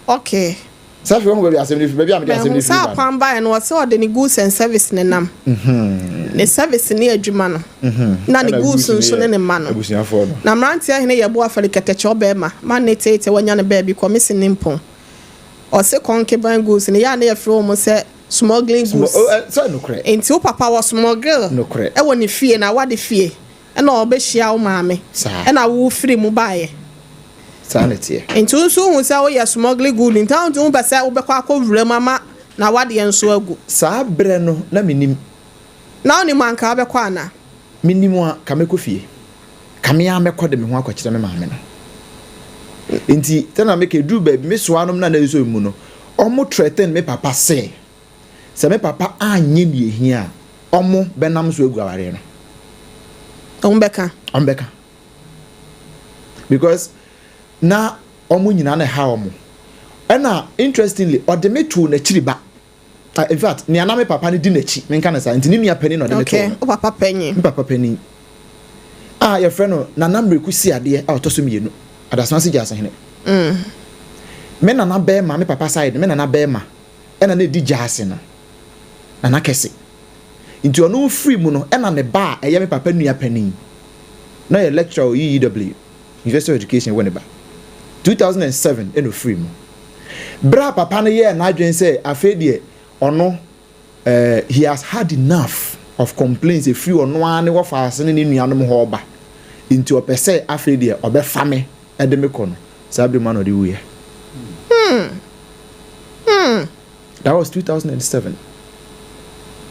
Okay. Sɛ afei wahu baabi asɛm no firi, baabi a mede asɛm no Mahu firi sɛ ba no. akwan baeɛ no, ɔsɛ ɔde ne goods and service ne nam. Ne service ne adwuma no. Na ne Ɛna goods goods no nso ne yɛ ne mma no. abusuafoɔ no. Na mmeranteɛ hene yɛ boa fɛre kɛtɛkyɛ ɔbarima ma ne teetee wanya no baabi kɔ mese ne mpɔn. Ɔse kɔnkeban goods no yɛ a na yɛfrɛ wɔn sɛ smuggling Smo goods. oh, ɛ, sɛ nokorɛ. Nti wo papa wɔ smuggle Nokorɛ. wɔ ne fie na wade fie ɛna ɔbɛhyia wo maame Saa. ɛna wo firi mu baeɛ. Saa na ɛteɛ. Nti wo nso wohu sɛ woyɛ smuggling good nti na wopɛ sɛ wobɛkɔ akɔ wura mu ama n'awadeɛ nso agu. Saa berɛ no na mennim. Na wonim a anka wobɛkɔ anaa? Mennim a, ka mɛkɔ fie. Ka me ara mɛkɔ de me ho akɔkyerɛ me maame no. Nti sɛdeɛ meka ɛduru baabi me soa nom no a na ɛsɔ me mu no, wɔn threaten me papa sɛ, sɛ me papa anyɛ deɛ ɛhia a, wɔn bɛnam so agu awareɛ no. Wɔn bɛka? Wɔn bɛka. Because na wɔn nyinaa na ɛha wɔn. Ɛna interestingly, ɔde me too n'akyiri ba. Ah, in fact, nea na me papa no di n'akyi, menka no saa, nti ne nua panin na ɔde me too Okay, no. wo papa panyin. Me papa panin a yɛfrɛ no Nana Miraku Siadeɛ a ɔtɔ so mmienu, Adasoase Gyaasehene. Me nana bɛrima, me papa side, me nana bɛrima ɛna na ɛdi gyaase no, Nana Kɛse. Nti ɔno firi mu no, ɛna ne ba a ɛyɛ me papa nua panin, na ɔyɛ lecturer wɔ UEW, University of Education, wɔ ne ba. 2007 ɛna ɔfiri mu. Berɛ a papa no yɛɛ n'adwene sɛ afei deɛ ɔno eh, he has had enough of complaints ɛfiri ɔno ara ne wɔfaase ne ne nuanom hɔ reba, nti ɔpɛ sɛ afei deɛ ɔbɛfa me de me kɔ no, saa berɛ mu ara na ɔde wuiɛ. That was 2007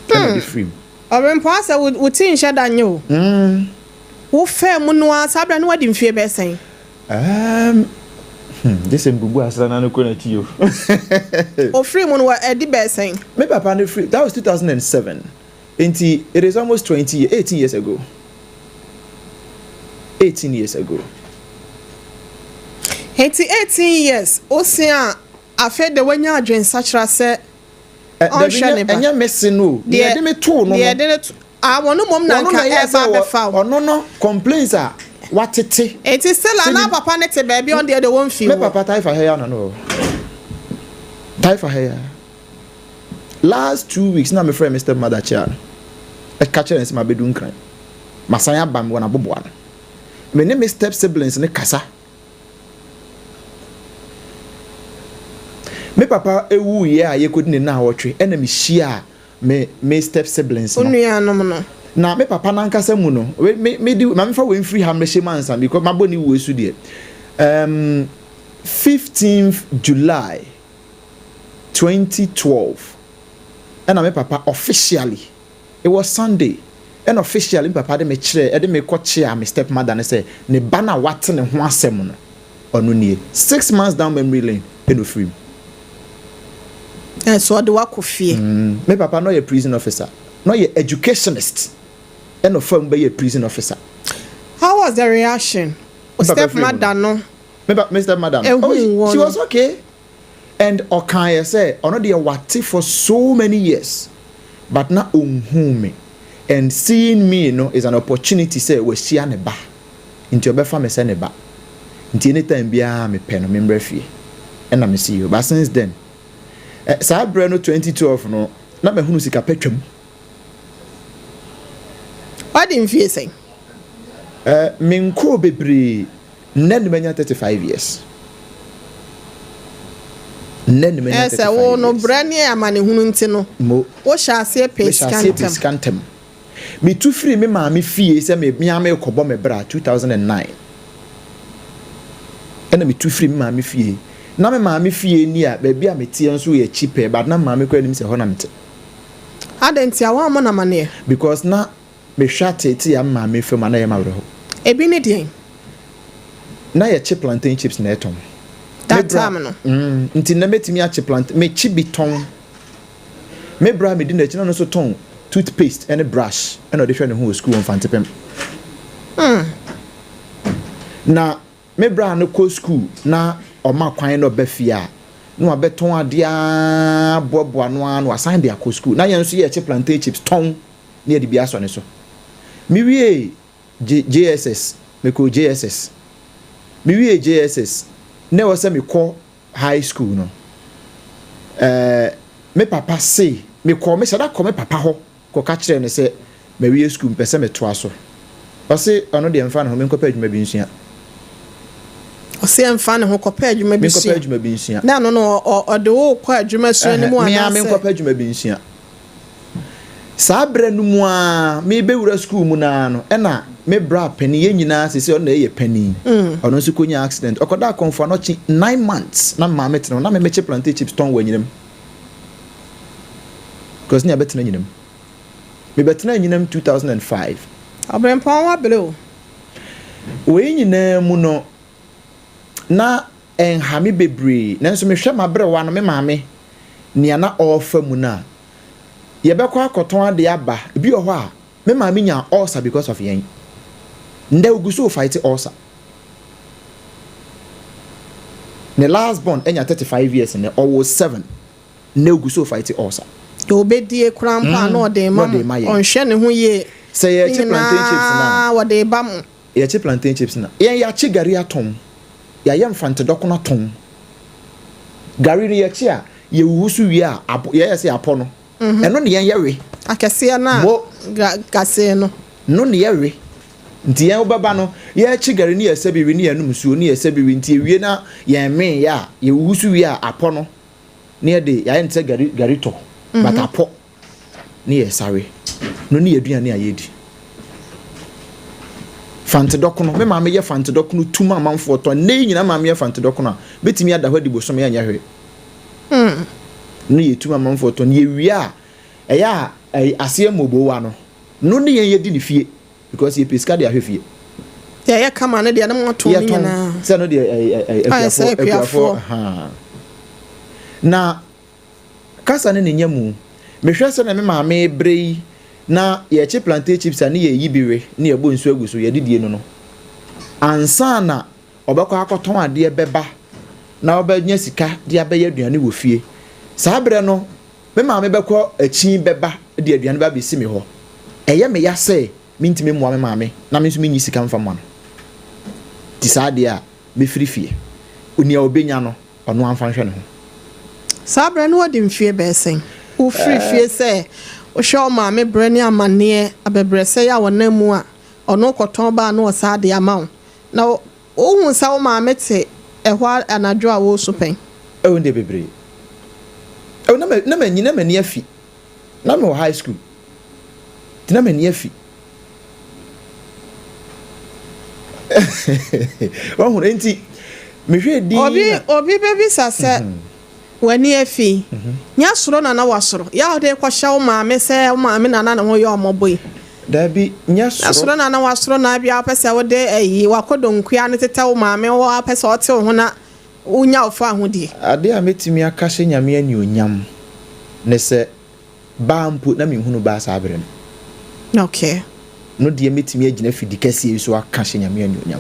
ɛna ɔde firi mu. Ɔrempɔn asɛ wo wo ti nhyɛ da nyɛ o. Wo faa mu no ara saa berɛ no wadi mfie bɛyɛ sɛn? Um, hmm, gye sɛ mbubu asra na no kɔ n'akyi o. Ofiri mu no wɔ ɛdi bɛyɛ sɛn? Me papa no firi, that was 2007. Nti it is almost 20, 18 years ago. 18 years ago. Nti 18 years, osia afei de wanya adwensakyera sɛ ɔnhwɛ ne ba. Ɛnyɛ me se no o. Deɛ yɛde me too no no. Deɛ yɛde ne to ah wɔn mmom na nka ɛba abɛfa wo. Ɔno no complaints a watete. Eti still a na papa ne te baabi ɔno deɛ de wɔn fi wo. Me papa Taifa ha ya na no wɔ. Taifa ha ya. Last 2 weeks na me frɛ me step mother kyea no. Ɛka kyerɛ ne sɛ mabedu Nkran. Masan aba me wɔ n'aboboa no. Me ne me step siblings ne kasa. Me papa wuiɛ a yɛkɔdi ne nnawɔtwe ɛna mehyiaa me me step siblings no. Wo nuanom no. Na me papa no ankasa mu no, me me de ma mefa wei mfiri ha mmɛhyɛ mu ansa because mabɔ ne wuo so deɛ. Um, 15th July 2012 ɛna me papa officially, it was Sunday, ɛna officially me papa de me kyerɛ ɛde me kɔ kyea me step mother no sɛ ne ba no a wate ne ho asɛm no. Ɔno nie. 6 months down memory lane ɛna ofiri mu. Ɛsɛ ɔde wakɔ fie. Me papa no yɛ prison officer, na ɔyɛ educationist, ɛna ɔfa mu bɛyɛ prison officer. How was the reaction? Me papa step firi mu no. mother no. Me step mother no. Ehu Oh, she, wɔ she no. was okay and ɔkan yɛ sɛ ɔno deɛ wate for so many years, but na ɔnhu me, and seeing me no is an opportunity sɛ wahyia ne ba, nti ɔbɛfa me sɛ ne ba, nti anytime biara mepɛ no membrɛ fie ɛna me see you. But since then, saa berɛ no, 2012 no, na mahunu sika pɛ twam. Wade mfie sɛn? Menkɔɔ bebree. Nnɛ ne manya 35 years. Nnɛ ne manya Ɛsɛ 35 wo no years. brɛ ne amanehunu nti no Mo. wohyɛ aseɛ pɛ Mehyɛ sika aseɛ pɛ ntɛm. sika ntɛm. Metu firi me maame fie sɛ me mea mekɔbɔ me bra 2009, ɛna metu firi me maame fie. Na me maame fie ni a baabi a meteɛ nso yɛ akyi pɛɛ, but na me maame kora anim sɛ hɔ na mete. Adɛn nti a woammɔ no amanneɛ? Because na mehwɛ atete a me maame fam a, na ɛyɛ ma awerɛho. Ebi ne deɛn? Na yɛkye plantain chips na ɛtɔn. That time no. Nti na mɛtumi akye plantain, mekye bi tɔn. Me bra medi n'akyi na ɔno nso tɔn toothpaste ɛne brush ɛna ɔde hwɛ ne ho wɔ school wɔ Mfantepɛm. Na me bra no kɔ school na ɔma kwan na ɔba fie a, na wabɛtɔn adeɛ a boaboa no ara na wasan de akɔ school, na yɛn nso yɛkye plantain chips tɔn na yɛde bi asɔ ne so. Mewie JSS, mekɔ JSS, mewie JSS na ɛwɔ sɛ mekɔ high school no, me papa se mekɔ, mehyɛ da kɔ me papa hɔ kɔka kyerɛ no sɛ mawie school, mpɛ sɛ metoa so. Ɔse ɔno deɛ mfa ne ho, menkɔpɛ adwuma bi nsua. Ɔsɛ ɛmfa ne ho, kɔpɛ adwuma bi menkɔpɛ sua. Adwuma bi nsua. Na ɛno no ɔde wo kɔ adwuma sua no mu Mea anaasɛ? Menkɔpɛ adwuma bi nsua. Saa berɛ no mu a mebɛwura school mu naa no, ɛna me bra panin, yɛn nyinaa sɛ ɔno na ɛyɛ panin, ɔno nso kɔnya accident, ɔkɔda akɔmfo anɔkye 9 months. Na maame tena hɔ na memekye plantain chips tɔn wɔ anyinam, because ne yɛbɛtena anyinam. Mebɛtena anyinam 2005. Ɔbrɛmpɔn wabere o. Wei nyinaa mu no na ɛnha me bebree, nanso mehwɛ m'aberewa no, me maame, nea na ɔrefa mu no a, yɛbɛkɔ akɔtɔn adeɛ aba. Ebi wɔ hɔ a me maame nya ulcer because of yɛn. Ndɛ ogu so fight ulcer. Ne last born anya 35 years nnɛ, ɔwɔ seven. Ndɛ ogu so fight ulcer. Deɛ ɔbɛdie koraa mpo a na ɔde ma Na mo. ɔde ma yɛn. Ɔnhwɛ ne ho yie. Sɛ Ne yɛkye plantain chips na nyinaa wɔde ba mo. Yɛkye plantain chips na yɛn yɛakye gari atɔn, yɛayɛ mfantedɔkono atɔn. Gari no yɛkye a, yɛwuwu so wie a, abo yɛyɛ sɛ apɔ no, ɛno ne yɛn yɛwe. Akɛseɛ no a Mo. Gasee no. No ne yɛwe. Nti yɛn wobɛba no, yɛkye gari ne yɛsɛ bi we ne yɛnom nsuo ne yɛsɛ bi we. Nti ewie na yɛn mee yɛ a, yɛwuwu so wie a, apɔ no ne yɛde yɛayɛ no sɛ gari, gari tɔ, but apɔ ne yɛsare no ne yɛaduane a yɛdi. Fantedɔkono, me maame yɛ fantedɔkono tum amanfoɔ tɔ. Nnɛ yi nyinaa maame yɛ fantedɔkono a, bɛtumi ada hɔ adi bosome ɛnyɛ hwee. No yɛ tum amanfoɔ tɔ. Ne yɛwie a, ɛyɛ a ɛyɛ aseɛ mmɔbowa no no ne yɛn yɛdi ne fie because yɛpɛ sika de ahwɛ fie. Deɛ ɛyɛ kama no deɛ ne mo atɔn no yɛtɔn nyinaa. Sɛ no deɛ ɛyɛ ɛyɛ Ayɛ sɛ akuafoɔ akuafoɔ. Ahaa. Na kasa ne ne nya mu, mehwɛ sɛ na me maame bere yi na yɛkye plantain chips a, ne yɛyi bi we ne yɛbɔ nsuo agu so yɛdidie no, ansa na ɔbɛkɔ akɔtɔn adeɛ bɛba na ɔbɛnya sika de abɛyɛ aduane wɔ fie. Saa berɛ no me maame bɛkɔ akyi bɛba de aduane ba abɛsi me hɔ. Ɛyɛ me ya sɛ mentumi mmoa me maame na me nso menyi sika mfa mmoa no. Nti saa adeɛ a mɛfiri fie, nea ɔbɛnya no, ɔno amfa nhwɛ ne ho. Saa berɛ no wɔde mfie bɛɛ sɛn wofiri fie sɛ wohwɛ wo maame berɛ ne amanneɛ abɛbrɛsɛ yɛ a wɔnam mu a, ɔno kɔtɔn baa na ɔsaa de ama wo, na wohu sɛ wo maame te ɛhɔ anadwo a wɔresu pɛn? Ɛwɔ deɛ bebree. Ɛwɔ na ma na m'ani na m'ani afi. Na mewɔ high school. Nti na m'ani afi. Wahu nti mehwɛ din Obi na obi bɛbisa sɛ w'ani afi nyɛ soro na na wasoro yɛ a wode kɔhyɛ wo maame sɛ wo maame nana ne ho yɛ ɔmmɔbɔ yi. Daabi, nyɛ Na soro. soro na na wasoro na ebia wopɛ sɛ wode ayi w'akɔdɔnkua no tetɛ wo maame hɔ, wopɛ sɛ ɔte wo ho na wonya wo fawohodie. Adeɛ a mɛtumi aka ahyɛ Nyame anuonyam ne sɛ, baa mpo na menhunu baa saa berɛ no. Okay. No deɛ mɛtumi agyina fidi kɛseɛ yi so aka ahyɛ Nyame anuonyam.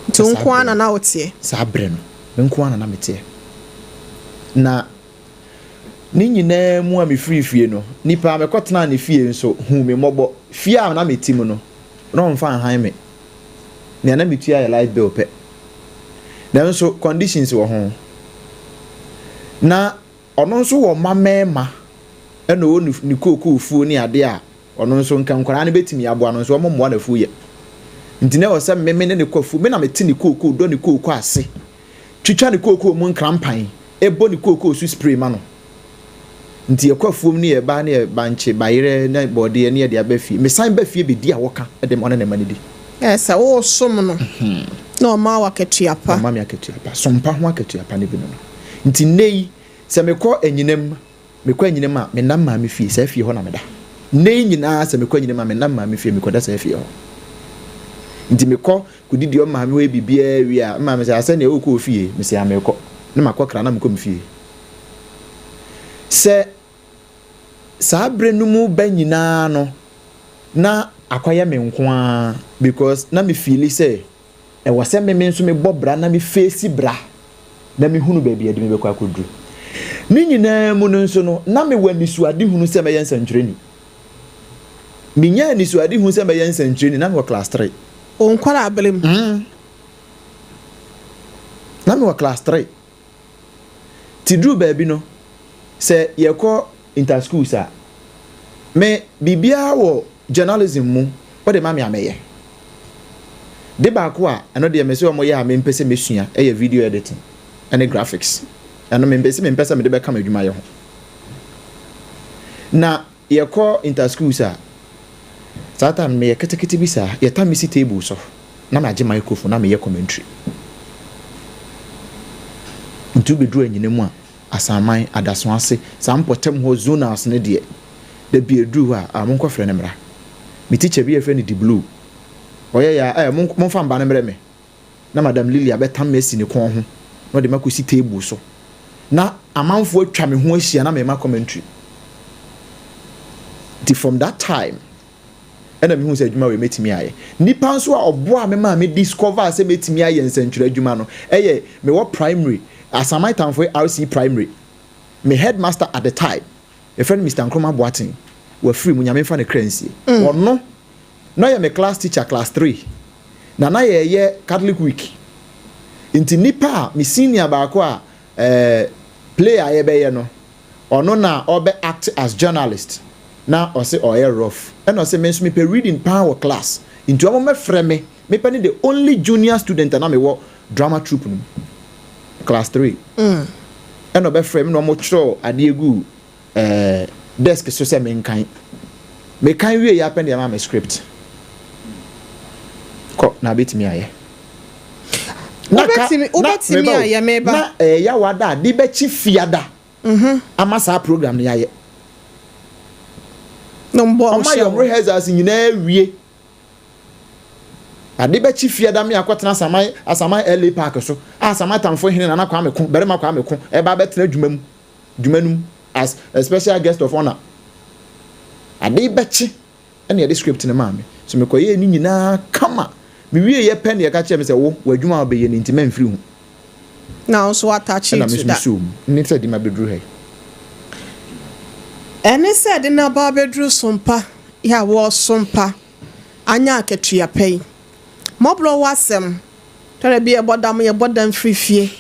Nti wo nko ara na na woteɛ? Saa berɛ no, me nko ara na na meteɛ. Na ne nyinaa mu a mefirii fie no, nipa a mekɔtenaa ne fie nso huu me mmɔbɔ. Fie a na mete mu no, na ɔmfa nhan me. Nea na metua yɛ light bill pɛ. Nanso conditions wɔ ho. Na ɔno nso wɔ mma mmarima ɛna ɔwɔ ne kookoo fuo ne adeɛ a ɔno nso nka nkwadaa no bɛtumi aboa no nso wɔn mmoa n'afuo yɛ. Nti na ɛwɔ sɛ me me ne ne kɔ afuo, me na mete ne kookoo, dɔ ne kookoo ase, twitwa ne kookoo mu nkrampan, bɔ ne kookoo so spray ma no. Nti yɛkɔ afuom ne yɛba ne yɛ bankye, bayerɛ ne bɔɔdeɛ ne yɛde aba fie. Mesan ba fie bɛdi a wɔka de ma ɔne ne mma no di. Ɛɛ sɛ woresom no na ɔma wo akatua pa. Ɔma me akatua pa. Som pa ho akatua pa no bi no no. Nti nnɛ yi, sɛ mekɔ anyinam, mekɔ anyinam a, menam maame fie, saa fie hɔ na meda. Nnɛ yi nyinaa sɛ mekɔ anyinam a, menam maame fie, mekɔda saa fie hɔ. Nti mekɔ kɔdidi ɔmaame hɔ yɛ biribiara wie a, maame sɛ, asɛ nea wokɔ wo fie? Mese, a merekɔ. Na makɔ kra na mekɔ me fie. Sɛ saa berɛ no mu ba nyinaa no, na akɔyɛ me nko ara because na me feeli sɛ ɛwɔ sɛ me me nso mebɔ bra na me face bra na mehunu baabi a ɛde me bɛkɔ akɔduru. Ne nyinaa mu no nso no, na mewɔ anisoadehunu sɛ mɛyɛ nsɛntwerɛni. Menyaa anisoadehu sɛ mɛyɛ nsɛntwerɛni na mewɔ class 3. Wo nkwadaa-bere mu? Mm. Na mewɔ class 3. Nti duru baabi no, sɛ yɛkɔ inter schools a, me biribiara wɔ journalism mu wode ma me a mɛyɛ. De baako a ɛno deɛ mese wɔn yɛ a mempɛ sɛ mɛsua yɛ video editing ne graphics. Ɛno mempɛ sɛ mempɛ sɛ mede bɛka m'adwumayɛ ho. Na yɛkɔ inter schools a, saa time no meyɛ ketekete bi saa, yɛtam me si table so na magye microphone na meyɛ commentary. Nti wobɛduru anyina mu a, Asaman, Adaso ase, saa mpɔtam hɔ zonals no deɛ, da bi ɛduru hɔ a, ah, monkɔfrɛ no mmra. Me teacher bi a yɛfrɛ no Di Blue, ɔyɛ yɛ a, eh, momfa mba no mmrɛ me. Na Madam Lily abɛtam me asi ne kɔn ho na ɔde me akɔsi table so. Na amanfoɔ atwa me ho ahyia na mema commentary. Nti from that time, ɛna mehu sɛ adwuma wei mɛtumi ayɛ. Nipa nso a ɔboa me maa me discover sɛ mɛtumi ayɛ nsɛntwerɛ adwuma no, ɛyɛ mewɔ primary, Asaman Tamfoe RC Primary. Me headmaster at the time, yɛfrɛ no Mister Nkrumah Boateng, wafiri mu, Nyame mfa ne kra nsie. Ɔno, na ɔyɛ me class teacher, class 3, na na yɛyɛ Catholic week. Nti nipa a, me senior baako a, eh, play a yɛbɛyɛ no, ɔno na ɔbɛ act as journalist, na ɔse ɔyɛ rough. Ɛna ɔse me nso mepɛ reading paa wɔ class, nti ɔmo mɛfrɛ me, mepɛ ne the only junior student a na mewɔ drama troupe no mu, class 3. Ɛna ɔbɛfrɛ me na ɔmo twerɛ adeɛ gu eh, desk so sɛ menkan. Mekan wie yɛ apɛ na yɛma me script. Kɔ na abɛtumi ayɛ. Na ka, Wobɛtumi, na wobɛtumi meba o, ayɛ meba. na ɛyɛ yawada a de bɛkye fiada ama saa program no yɛayɛ. Na ɔmbɔ Ɔma ɔhyɛ yɛn wo. rehearsals nyinaa wie. Ade bɛkye fiada me akɔtena Asaman, Asaman LA Park so a Asaman Tamfo hene Nana Kwame Ko, Barima Kwame Ko, ɛba abɛtena adwuma mu, dwuma no mu as a special guest of honor. Ade bɛkye ɛna yɛde script no maa me. So mekɔyɛɛ ne nyinaa kama. Mewie yɛ pɛ na yɛka kyerɛ me sɛ wo, w'adwuma a wobɛyɛ no nti mɛmfiri ho. Na wo nso attach Ɛna me to nso that. mesoo mu. Ne sɛ de ma bɛduru ha yi. Ɛne sɛ de n'aba abɛduru sompa yɛ a wɔresompa anya akatua pa yi. Mmɔborɔ wɔ asɛm. Tɔrɔ bi yɛbɔ dam yɛbɔ dam firi fie.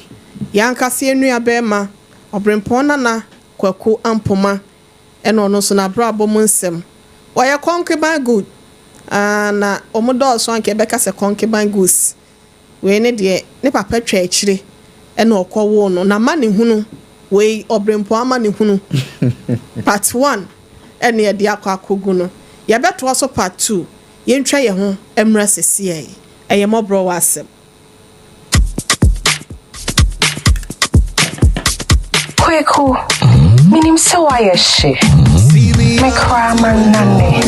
Yɛn ankasa yɛn nua bɛrima Ɔbrempɔn Nana Kwaku Ampoma ɛna ɔno nso n'abrabɔ mu nsɛm. Wɔyɛ concubine good. Ah, na wɔn dɔɔso anka yɛbɛka sɛ concubine goods. Wei ne deɛ ne papa twa akyire ɛna ɔkɔwoo no. Na ma ne hunu wei Ɔbrempɔn ama ne hunu. Part 1 ɛna yɛde akɔ akɔgu no. Yɛbɛtoa so part 2. Yɛntwa yɛn ho mmra seesei yi. Ɛyɛ mmɔborɔ wɔ asɛm. Kweku, minim sɛ woayɛ hye. Me koraa manane.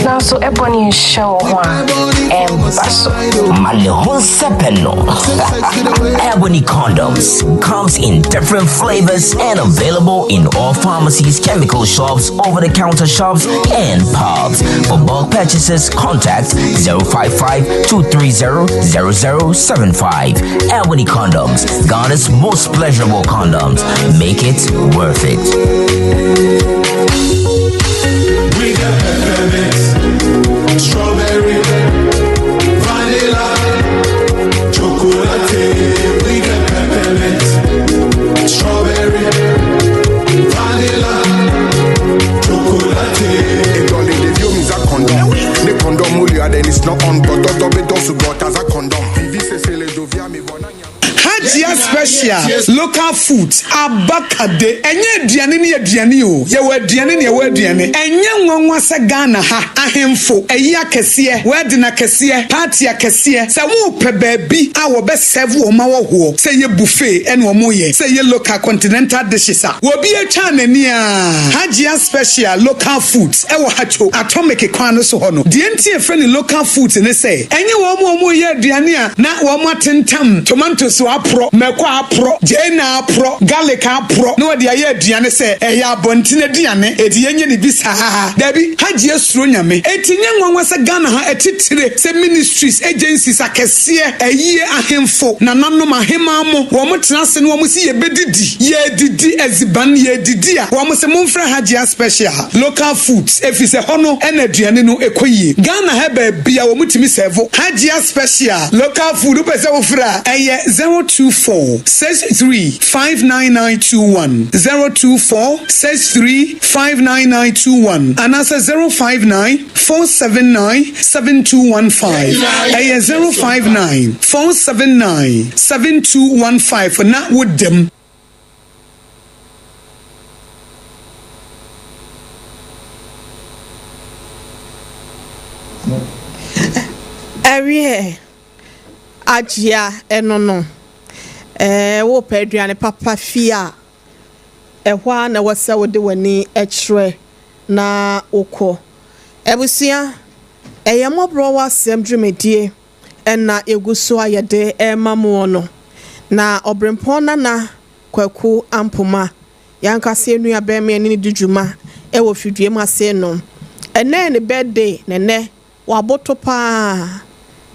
Nanso Ebony nhyɛ wo ho a, ɛmba so. Ma ne ho nsɛpɛ no. Ebony condoms comes in different flavors and available in all pharmacies, chemical shops, over-the-counter shops, and pubs. For bulk purchases, contact 055 230 0075. Ebony condoms, Ghana's most pleasurable condoms. Make it worth it. We got peppermint, strawberry, vanilla, chocolate. We got peppermint, strawberry, vanilla, chocolate. Edɔle ɖeviwo mi za kɔndɔm. Ne kɔndɔm woli aɖe ni it's not on gbɔdɔdɔ be dɔ sugbɔ ta za kɔndɔm. Vivi sese le dovia mi vɔ na nya. Hajia special local foods abakade ɛnyɛ aduane ne aduane o yɛwɔ aduane ne yɛwɔ aduane ɛnyɛ nwanwa sɛ Ghana ha ahemfo ayi akɛseɛ wedding akɛseɛ party akɛseɛ sɛ wopɛ baabi a wɔbɛ serve wɔn awɔhoɔ sɛ yɛ buffet ɛna wɔn yɛ sɛ yɛ local continental dishes a wɔbi atwa n'ani a Hajia special local foods ɛwɔ Hatcho atomic kwan no so hɔ no deɛ nti efrɛ ne local foods ne sɛ ɛnyɛ wɔn a wɔn yɛ aduane a na wɔn atentam tomatoes aporɔ mɛkɔ aporɔ gyeene aporɔ garlic aporɔ na wɔde ayɛ aduane sɛ ɛyɛ abɔnten aduane eti yɛnyɛ ne bi saa dabi Hajia suro nyame eti nyɛ nwanwa sɛ Ghana ha ɛtitire sɛ ministries agencies akɛseɛ ɛyie ahemfo nananom ahemaa mo wɔn tena ase na wɔn si yɛbɛdidi yɛdidi aziban yɛdidi a wɔn sɛ momfrɛ Hajia special local foods efi sɛ hɔ no ɛna aduane no ɛkɔ yie Ghana ha baabi a wɔn tumi serve Hajia special local food wopɛ sɛ wofrɛ a ɛyɛ 024 63 59921 024 63 59921 anaasɛ 059 479 7215 ɛyɛ 059 479 7215 na wodam. Ɛwiɛ agyea ɛno no wopɛ aduane papa fie a ɛhɔ a na ɛwɔ sɛ wode w'ani kyerɛ na wokɔ. Abusua, ɛyɛ mmɔborɔ wɔ asɛm dwumadie ɛna egu so a yɛde ɛrema moɔ no. Na ɔbrempɔn Nana Kwaku Ampoma, yɛankasa nua bɛrima yɛne ne di dwuma ɛwɔ fidua mu ase no. Ɛnɛ ne birthday na ɛnɛ waboto paa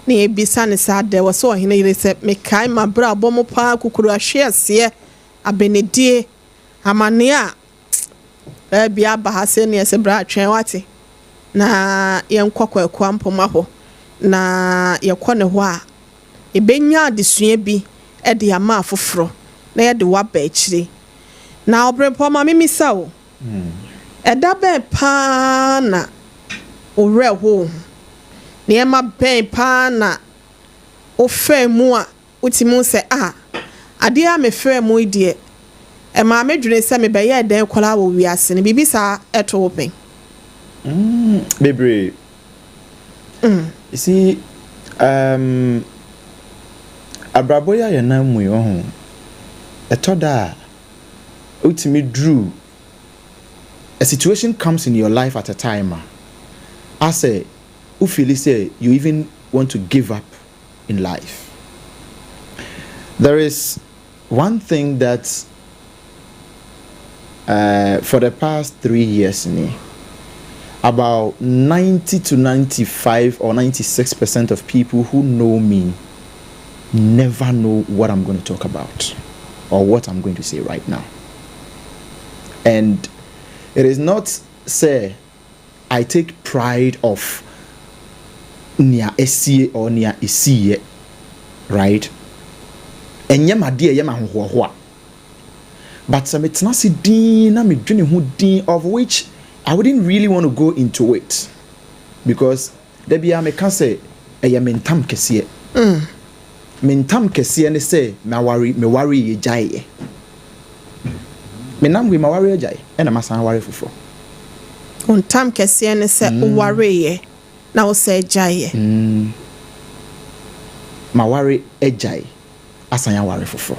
na yɛbisa ne saa dɛ wɔ sɛ ɔhene yere sɛ mekae ma berɛ a bɔ mo paa kukuru ahwe aseɛ abenedie amanneɛ a baabi aba ha sɛ neɛ sɛ berɛ atwɛn wate na yɛnkɔ Kwaku Ampoma hɔ na yɛkɔ ne hɔ a yɛbɛnya adesua bi de ama afoforɔ na yɛde waba akyire. Na ɔbrempɔ ma memisa wo, ɛda bɛn paa na wo werɛ ho nneɛma bɛn paa na wofɛɛ mu a wotumi sɛ a adeɛ a mefɛɛ mu yi deɛ ɛmaa medwene sɛ mebɛyɛ dɛn koraa wɔ wiase no biribi saa ɛto wo pɛn? Bebree. You see, abrabɔ yi a yɛnam mu yi, ɔho, ɛtɔ da a, wotumi duru, a situation comes in your life at a time a, asɛ wo feel sɛ you even want to give up in life. There is one thing that for the past 3 years ni, about 90 to 95 or 96% of people who know me never know what I'm going to talk about or what I'm going to say right now. And it is not say I take pride of nea esie or nea esiiɛ, right? Ɛnyɛ ma deɛ ɛyɛ ma ahohoahoa. But sɛ metena ase din na medwene ho din, of which I wouldn't really want to go into it because da biara meka sɛ ɛyɛ me ntam kɛseɛ. Me ntam kɛseɛ ne sɛ maware, meware yɛ gyaeɛ. Menam wei maware agyae ɛna masan aware foforɔ. Wo ntam kɛseɛ ne sɛ wowareeɛ na wo sɛ gyaeɛ. Maware agyae asan aware foforɔ.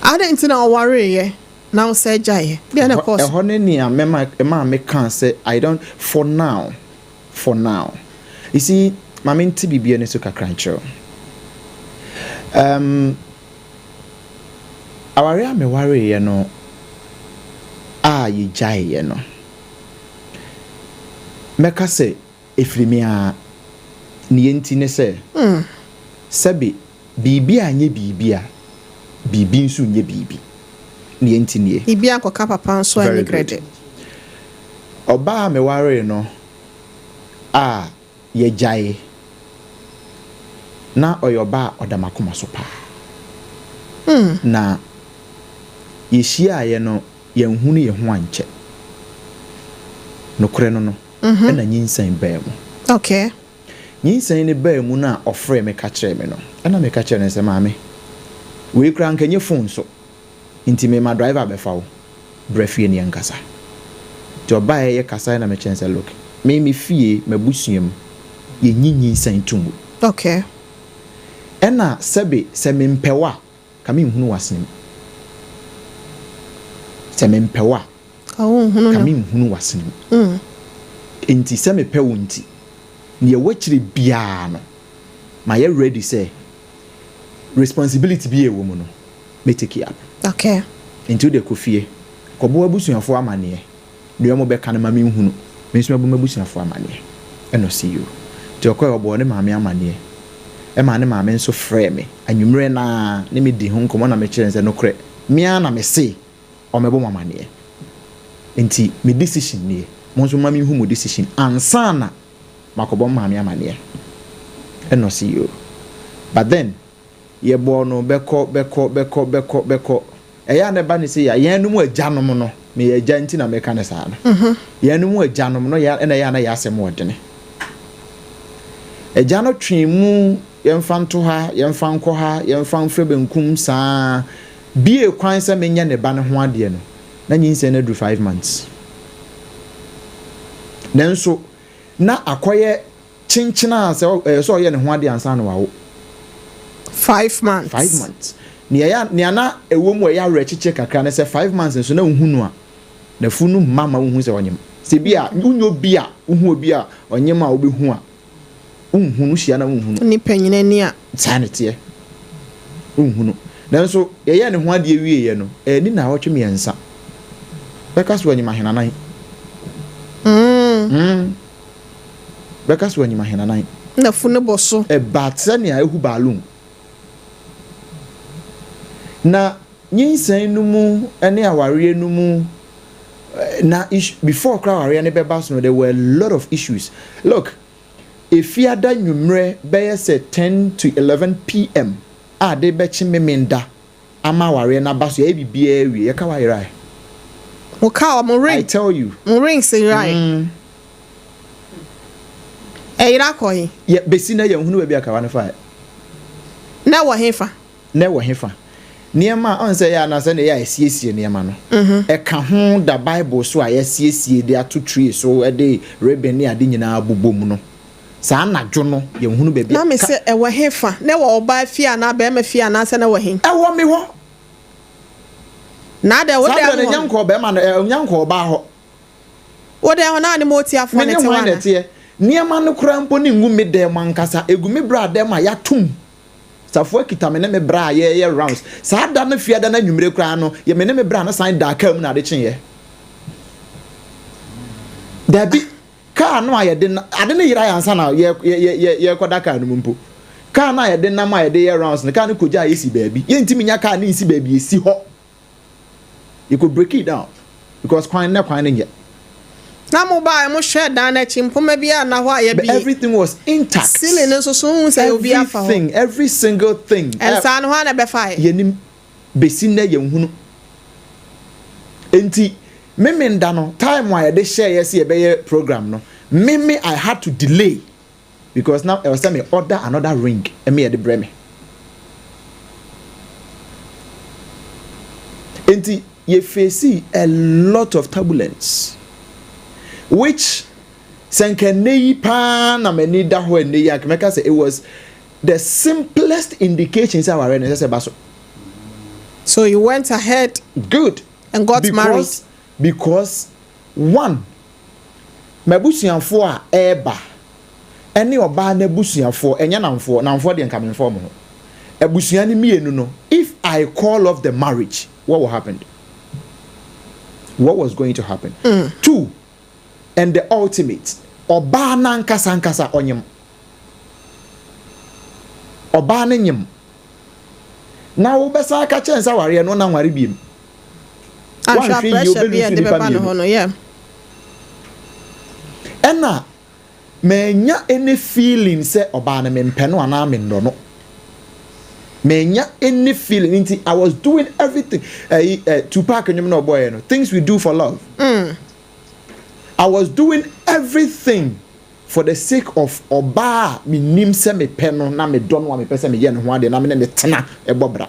Adɛn nti na ɔwareeɛ? Na wo sɛ gyaeɛ. Deɛ na ɛkɔɔ so. Ɛhɔ ne nea mɛma ɛmaa me kaa sɛ I don't for now for now you see ma me nte biribi ani so kakra nkyerɛ wo um, awareɛ a mewareeɛ no a yɛgyaeɛ no mɛka sɛ ɛfiri me ara neɛ nti ne sɛ sɛbe Biribi anyɛ biribi a, biribi nso nyɛ biribi. Nea enti nie. Biribi ankɔka papa nso anni Very good. krɛdɛ. Ɔbaa a mewaree no a yɛagyae, na ɔyɛ ɔbaa a ɔda m'akoma so paa. Na yɛhyiaeɛ no, yɛanhunu yɛn ho ankyɛ. Nokorɛ no no, ɛna nyinsɛn baa mu. Okay. Nyinsɛn no baa mu no a ɔfrɛɛ me ka kyerɛɛ me no, ɛna meka kyerɛɛ no sɛ, Maame, wei koraa anka ɛnyɛ phone so, nti mema driver abɛfa wo, bra fie na yɛnkasa. Nti ɔbaeɛ yɛkasaeɛ na mekyerɛɛ no sɛ, look, me me fie, m'abusua mu, yɛnnye nyinsɛn to mu. Okay. Ɛna sɛbe sɛ mempɛ wo a, ka menhunu w'asene mu. Sɛ mempɛ wo a, Ka wonhunu ka no. menhunu w'asene mu. Enti sɛ mepɛ wo nti, nea ɛwɔ akyire biara no, mayɛ ready sɛ responsibility bi a ɛwɔ mu no, mɛ take it up. Okay. Enti wo deɛ kɔ fie, kɔbɔ w'abusuafoɔ amaneɛ, deɛ wɔbɛka no ma menhunu, me nso mɛbɔ m'abusuafoɔ amaneɛ. Ɛna ɔse yoo. Nti ɔkɔeɛ ɔbɔɔ ne maame amaneɛ, ɛmaa ne maame nso frɛɛ me anwummerɛ no ara ne me dii ho nkɔmmɔ na mekyerɛɛ no sɛ nokorɛ, me ara na mese ɔmmɛbɔ mo amaneɛ. Nti me decision nie, mo nso momma menhu mo decision ansa na makɔbɔ me maame amaneɛ. Ɛna ɔse yoo. But then yɛbɔɔ no bɛkɔ bɛkɔ bɛkɔ bɛkɔ bɛkɔ. Ɛyɛ a na ɛba no sei a, yɛnom agyanom no, meyɛ agya nti na meka no saa no, yɛnom agyanom no yɛ ɛna ɛyɛ a na yɛn asɛm wɔ dene. Agya no twee mu, yɛmfa nto ha, yɛmfa nkɔ ha, yɛmfa mfrɛ benkum saa, buee kwan sɛ menyɛ ne ba no ho adeɛ no, na nyinsɛn no aduru five months. Nanso, na akɔyɛ kyenkyen a sɛ ɛyɛ sɛ ɔyɛ ne ho adeɛ ansa na wawo. Five months. Five months. Nea ɛyɛ nea na ɛwɔ mu a ɛyɛ awerɛkyekyɛ kakra ne sɛ five months nso na wohu no a, n'afu no mma ma wohu sɛ ɔnyem. Sɛ bi a wonyɛ obi a wohu obi a ɔnyem a wobɛhu a, wonhu no, wohyia no a wonhu no. Ne panyin ani a. Saa na ɛteɛ. Wonhu no. Nanso yɛyɛɛ ne ho adeɛ wieeɛ no, anni nnawɔtwe mmiɛnsa. Bɛka so anyim ahenanan. Mm. Bɛka so anyim ahenanan. Na fu no bɔ so. Ɛba te sɛ nea ahu balloon. Na nyinsɛn no mu ne awareɛ no mu na issue before koraa awareɛ no bɛba so no there were a lot of issues. Look, Efiada nwummerɛ bɛyɛ sɛ 10 to 11 PM a de bɛkye Memenda ama awareɛ no aba so yɛayɛ biribiara awie yɛka wayerae. Mo kaa mo ring. I tell you. Mo rings yerae. Mm. Ɛyera kɔ he? Yɛ besi nnɛ yɛnhunu baabi a kawa no fae. Na ɛwɔ hefa? Na ɛwɔ hefa? Nneɛma a ɔn sɛ ɛyɛ a na sɛnea ɛyɛ a yɛsiesie nneɛma no, ɛka ho da Bible so a yɛasiesie de ato tray so de ribbon ne ade nyinaa bobom no. Saa anadwo no, yɛnhunu baabi a. Na mese, Ɛwɔ hefa? Na ɛwɔ ɔbaa fie anaa barima fie anaasɛ na ɛwɔ he? Ɛwɔ me hɔ. Na adɛn, wo Saa dan berɛ no, mu hɔ ɛnya no? nkɔɔ barima no, ɛnya nkɔɔ ɔbaa hɔ. Wo dan hɔ na ne motiafoɔ Me no ne te hɔ hwan na anaa? ɛteɛ? Nneɛma no koraa mpo ne ngu me dan mu ankasa, ɛgu me bra dan mu a yɛatom. Safoa kita me ne me bra a yɛreyɛ rounds. Saa da no fiada no anwummere koraa no, yɛ me ne me bra no san daa kaa mu na ade kyeeɛ. Dabi, kaa no a yɛde na, ade no yeraeɛ ansa na yɛ, yɛ, yɛ, yɛ, yɛrekɔda kaa no mu mpo. Kaa no a yɛde nam a yɛde yɛ rounds no, kaa no kɔgyaa yɛsi baabi. Yɛntumi nya kaa no nsi baabi, ɛsi hɔ. Yɛkɔ breakii down because kwan na kwan no nyɛ. Na mo baeɛ mo hwɛɛ dan no akyi mpoma biara nna hɔ a But yɛabue. everything was intact. Ceiling no nso so wohu sɛ obi afa hɔ. Everything, every single thing. Nsaa no hwan na ɛbɛfaeɛ? Yɛnim, bɛsi nnɛ yɛnhunu. Enti Memenda no time a yɛde hyɛeɛ sɛ yɛbɛyɛ program no, me me I had to delay. Because na ɛwɔ sɛ me order another ring ma yɛde brɛ me. Nti yɛ facee a lot of turbulence which sɛ nka nnɛ yi paa na m'ani da hɔ nnɛ yi anka mɛka sɛ it was the simplest indication sɛ awareɛ no ɛsɛ sɛ ɛba so. So you went ahead. Good. And got married. Because because one, m'abusuafoɔ a ɛreba ɛne ɔbaa no abusuafoɔ, ɛnyɛ namfoɔ, namfoɔ deɛ nka memfa wɔn ho. Abusua no mmienu no, if I call off the marriage, what will happen? What was going to happen? Two, and the ultimate, ɔbaa no ankasa ankasa ɔnyem. Ɔbaa no nyem. Na wobɛsan aka kyerɛ no sɛ awareɛ no na nware biem. Anhwɛ a Woanhwɛ yie pressure bi a wobɛlusu ɛde nnipa bɛba ne mmienu. hɔ no, yeah. Ɛna mannya any feeling sɛ ɔbaa no mempɛ no anaa mennɔ no. Mannya any feeling nti I was doing everything. Ɛyi eh, Tupac nnwom na ɔbɔeɛ no, things we do for love. I was doing everything for the sake of ɔbaa a menim sɛ mepɛ no na medɔ no a mepɛ sɛ meyɛ ne ho adeɛ na me ne no tena bɔ bra.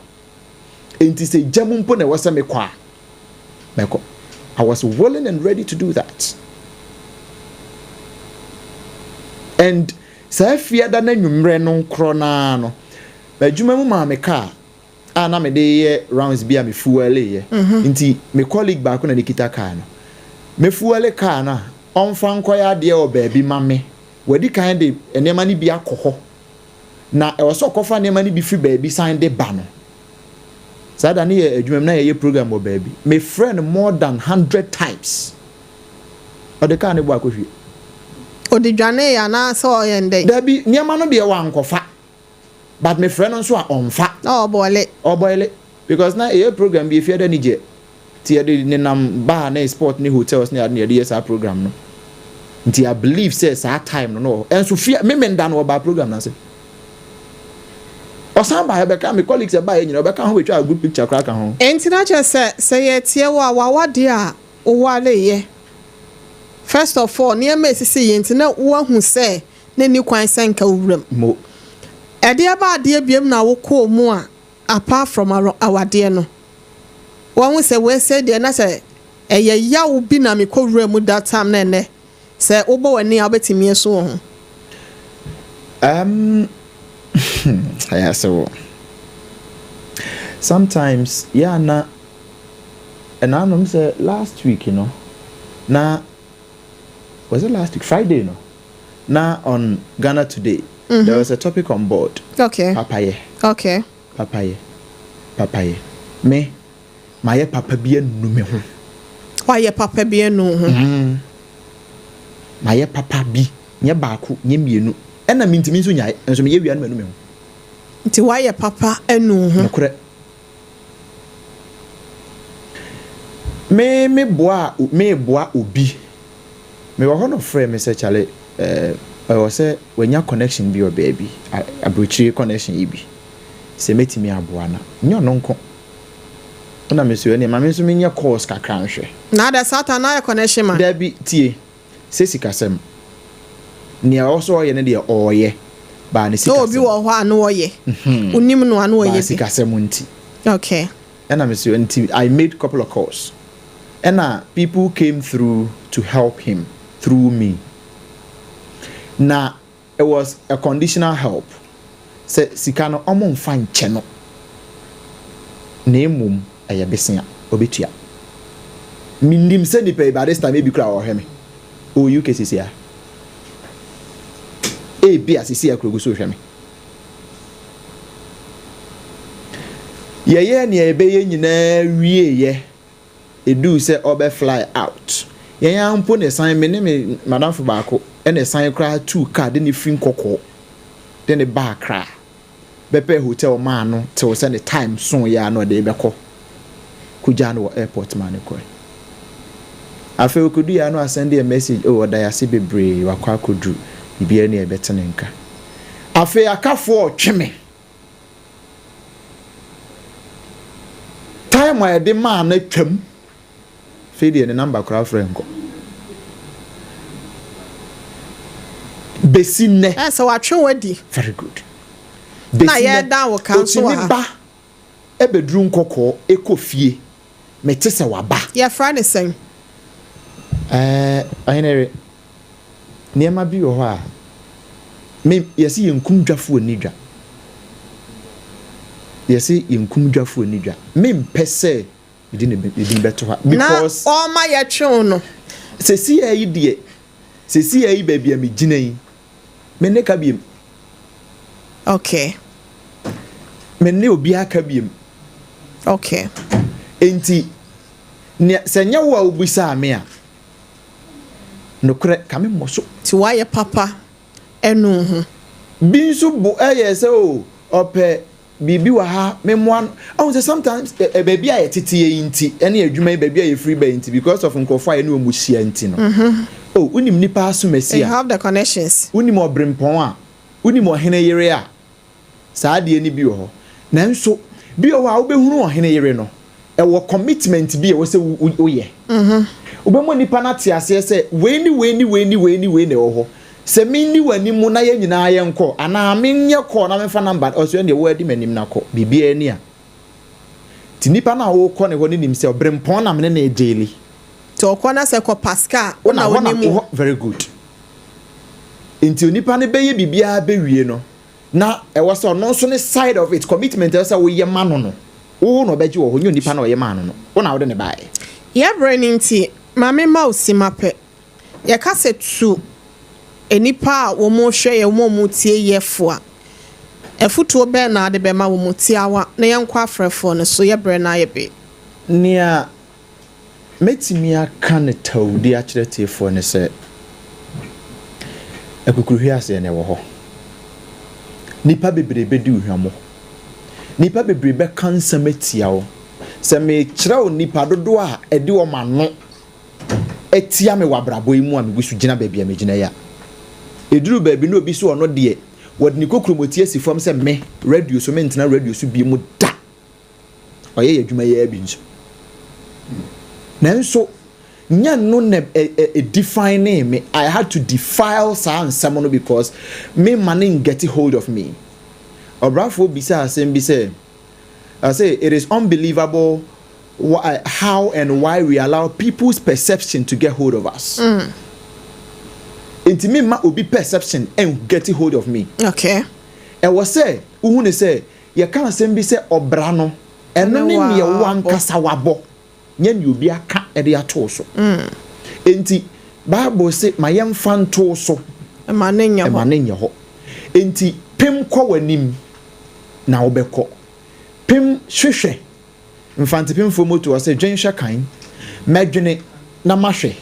Enti sɛ gya mu mpo na ɛwɔ sɛ mekɔ a, mɛkɔ. I was willing and ready to do that. And saa fiada no anwummerɛ no korɔ no ara no, m'adwuma mu maa me kaa a na mede yɛ rounds bi a me fuɛleeɛ. Nti me colleague baako na ne kita kaa no. Me fuɛle kaa no a, ɔmfa nkɔyɛ adeɛ wɔ baabi ma me. Wadi kan de nneɛma no bi akɔ hɔ. Na ɛwɔ sɛ ɔkɔfa nneɛma no bi firi baabi san de ba no. Saa da no yɛ adwuma mu na yɛyɛ program wɔ baabi. Mefrɛɛ no more than hundred times. Ɔde kaa no bɔ akɔhwie. Ɔde dwaneeɛ anaa sɛ ɔyɛ no dɛn? Dabi, nneɛma no deɛ wankɔfa. But mefrɛ no nso a ɔnfa. Na ɔbɔile. Ɔbɔile because na yɛyɛ program bi Efiada Anigyeɛ nti yɛde nenam bar ne sport ne hotels ne ade na yɛde yɛ saa program no. Nti I believe sɛ saa time no na ɔwɔ hɔ. Ɛnso fie Memenda no ɔbaa program no ase. Ɔsan baeɛ ɔbɛka me colleagues ɛbaeɛ nyinaa ɔbɛka ho bɛtwaa group picture koraa ka ho. Enti na kyerɛ sɛ sɛ yɛretie wo a w'awadeɛ a wowareeɛ first of all nneɛma a ɛsisiiɛ nti na woahu sɛ na ɛnni kwan sɛ nka wowura mu. Mo. Ɛdeɛ ba adeɛ biom na wokɔɔ mu a apart from awadeɛ no wahu sɛ wei sei deɛ na sɛ ɛyɛ yaw bi na mekɔ wuraa mu that time na ɛnɛ sɛ wobɔ w'ani a wobɛtumi asu wo ho. Um ɛyɛ ase wo. Sometimes yɛ a na ɛnanom sɛ last week no na was it last week Friday no na on Ghana Today mm -hmm. there was a topic on board. Okay. Papayɛ. Okay. Papayɛ. Papayɛ. Me mayɛ papa bi anu me ho. Wayɛ papa bi anu ho. Mm. Mayɛ papa bi nyɛ baako nyɛ mmienu ɛna mintimi nso nyae nso meyɛ wia no manu me ho. Nti wayɛ papa anu ho. Nokorɛ. Me me boa me boa obi. Mewɔ hɔ na ɔfrɛɛ me sɛ kyale eh, ɛwɔ sɛ wanya connection bi wɔ baabi, aburokyire connection yi bi, sɛ mɛtumi aboa no a. Nyɛ ɔno nko. Ɛna me so ɛneɛ ma me nso menyɛ course kakra nhwɛ. Na adɛ Satan na ayɛ connection ma? Dabi, tie, sɛ sikasɛm, nea ɛwɔ sɛ ɔyɛ no deɛ ɔɔyɛ, but ne Sɛ obi sikasɛm. wɔ hɔ a na ɔyɛ, wonim no a na ɔyɛ But bi. sikasɛm nti. Okay. Ɛna me so nti I made couple of calls. Ɛna people came through to help him through me. Na it was a conditional help sɛ sika no ɔmo nfa nkyɛ no na mmom ɛyɛ besea ɔbɛtua. Me nim sɛ nipa yi by this time ebi koraa ɔhwɛ me. Ɔwɔ UK sisi a. Ebi a sisi a kura ogu so rehwɛ me. Yɛyɛɛ nea yɛbɛyɛ nyinaa wieeɛ. Eduu sɛ ɔbɛ fly out, yɛn ara mpo na ɛsan, me ne me madamfo baako na ɛsan koraa tuu car de no firi Nkɔkɔɔ de no baa Accra bɛpɛɛ hotel maa no till sɛ ne time soeɛ a na ɔde rebɛkɔ kɔgyaa no wɔ airport maa no kɔe. Afei ɔkɔduiɛ a na wasɛnde yɛn message, oh ɔda yɛn ase bebree, wakɔ akɔduru, biribiara ni a yɛbɛte ne nka. Afei akafoɔ retwe me. Time a yɛde maa no atwam. Afei deɛ ne number koraa frɛ nkɔ. Besi nnɛ. Ɛ sɛ watwe wo adi. Very good. Na yɛdan wo ka nso wɔ ha. Otumi ba ɛbɛduru nkɔkɔɔ ɛkɔ fie. Mete sɛ waba. Yɛfrɛ no sɛn? Ɛɛ ɔhene Nneɛma bi wɔ hɔ a, me, yɛse yɛnkum dwafoɔ nni dwa. Yɛse yɛnkum dwafoɔ nni dwa. Mempɛ sɛ Mede ne din bɛto ha. Because. Na ɔma yɛtwe wo no. Seesei yi deɛ, seesei yi baabi a megyina yi, me nne ka biom. Okay. Me ne obiara ka biom. Okay. Enti, nea, sɛ nyɛ wo a wobisaa me a, nokorɛ, ka me mmɔ so. Nti woayɛ papa anu wo ho. Bi nso bo yɛ sɛ o, ɔpɛ biribi wɔ ha, memmoa no. Ɔhu sɛ sometimes, ɛ, ɛ, baabi a yɛteteɛ yi nti, ɛne adwuma yi, baabi a yɛfiri ba yi nti, because of nkurɔfoɔ a yɛne wɔn hyia nti no. Oh, wonim nnipa asomasi You a, have the connections. wonim ɔberempɔn a, wonim ɔhene yere a, Saa adeɛ no bi wɔ hɔ. Nanso bi wɔ hɔ a wobɛhunu ɔhene yere no, ɛwɔ commitment bi a ɛwɔ sɛ woyɛ. Wobɛma nipa no ate aseɛ sɛ wei ne wei ne wei ne wei ne wei na ɛwɔ hɔ. Sɛ menni w'anim na yɛn nyinaa yɛnkɔ anaa menyɛ call na memfa number no, ɔsɛ ɛndeɛ wo ara di m'anim na kɔ. Biribiara ni a. Nti nipa no a worekɔ ne hɔ no nim sɛ ɔberempɔn na me ne no redeale. Nti ɔkɔ na sɛ kɔ Pascal a, wo na wonim wo. Very good. Nti onipa no bɛyɛ biribiara bɛwie no, na ɛwɔ sɛ ɔno nso ne side of it, commitment a ɛwɔ sɛ woyɛ ma no no, wo na ɔbɛgye wɔ hɔ, nyɛ onipa na ɔyɛ maa no no, wo na wode no baeɛ. Yɛ berɛ no nti, ma me mma wo simma pɛ. Yɛka sɛ tu nnipa a wɔrehwɛ yɛn, wɔn a wɔretie yɛ fo a, afotuo bɛn na wode bɛma wɔn? Tiawa na yɛnkɔ afrɛfoɔ no so, yɛ berɛ no ayɛ be. Nea Mɛtumi aka no tawdi akyerɛ atiefoɔ ne sɛ, akukuruhweaseɛ no ɛwɔ hɔ. Nnipa bebree bɛdi wo hwammɔ. Nnipa bebree bɛka nsɛm atia wo. Sɛ mekyerɛ wo nnipa dodoɔ a ɛde wɔn ano atia me wɔ abrabɔ yi mu a megu so gyina baabi a megyina yi a, ɛduru baabi na obi so ɔno deɛ, wɔde ne kokuromoti asi fam sɛ me, radio so, mentena radio so bio mu da. Ɔyɛ yɛn adwuma yi ara bi nso. Nanso, nyɛ no na ɛdefinee me. I had to defile saa nsɛm no because me ma no get hold of me. Ɔbrafoɔ bisaa asɛm bi sɛ, ɔse, it is unbelievable why, how and why we allow people's perception to get hold of us. Nti me ma obi perception and get hold of me. Okay. Ɛwɔ sɛ wohu ne sɛ Yɛka asɛm bi sɛ ɔbra no, ɛno ne neɛ wo ankasa wabɔ, nyɛ neɛ obi aka de ato wo so. Enti, Bible se ma yɛmfa nto wo so, ma no nyɛ hɔ. Enti, pem kɔ w'anim na wobɛkɔ. Pem hwehwɛ. Mfantsipimfoɔ moto ɔse, Dwen hwɛ kan, mɛdwene na mahwɛ,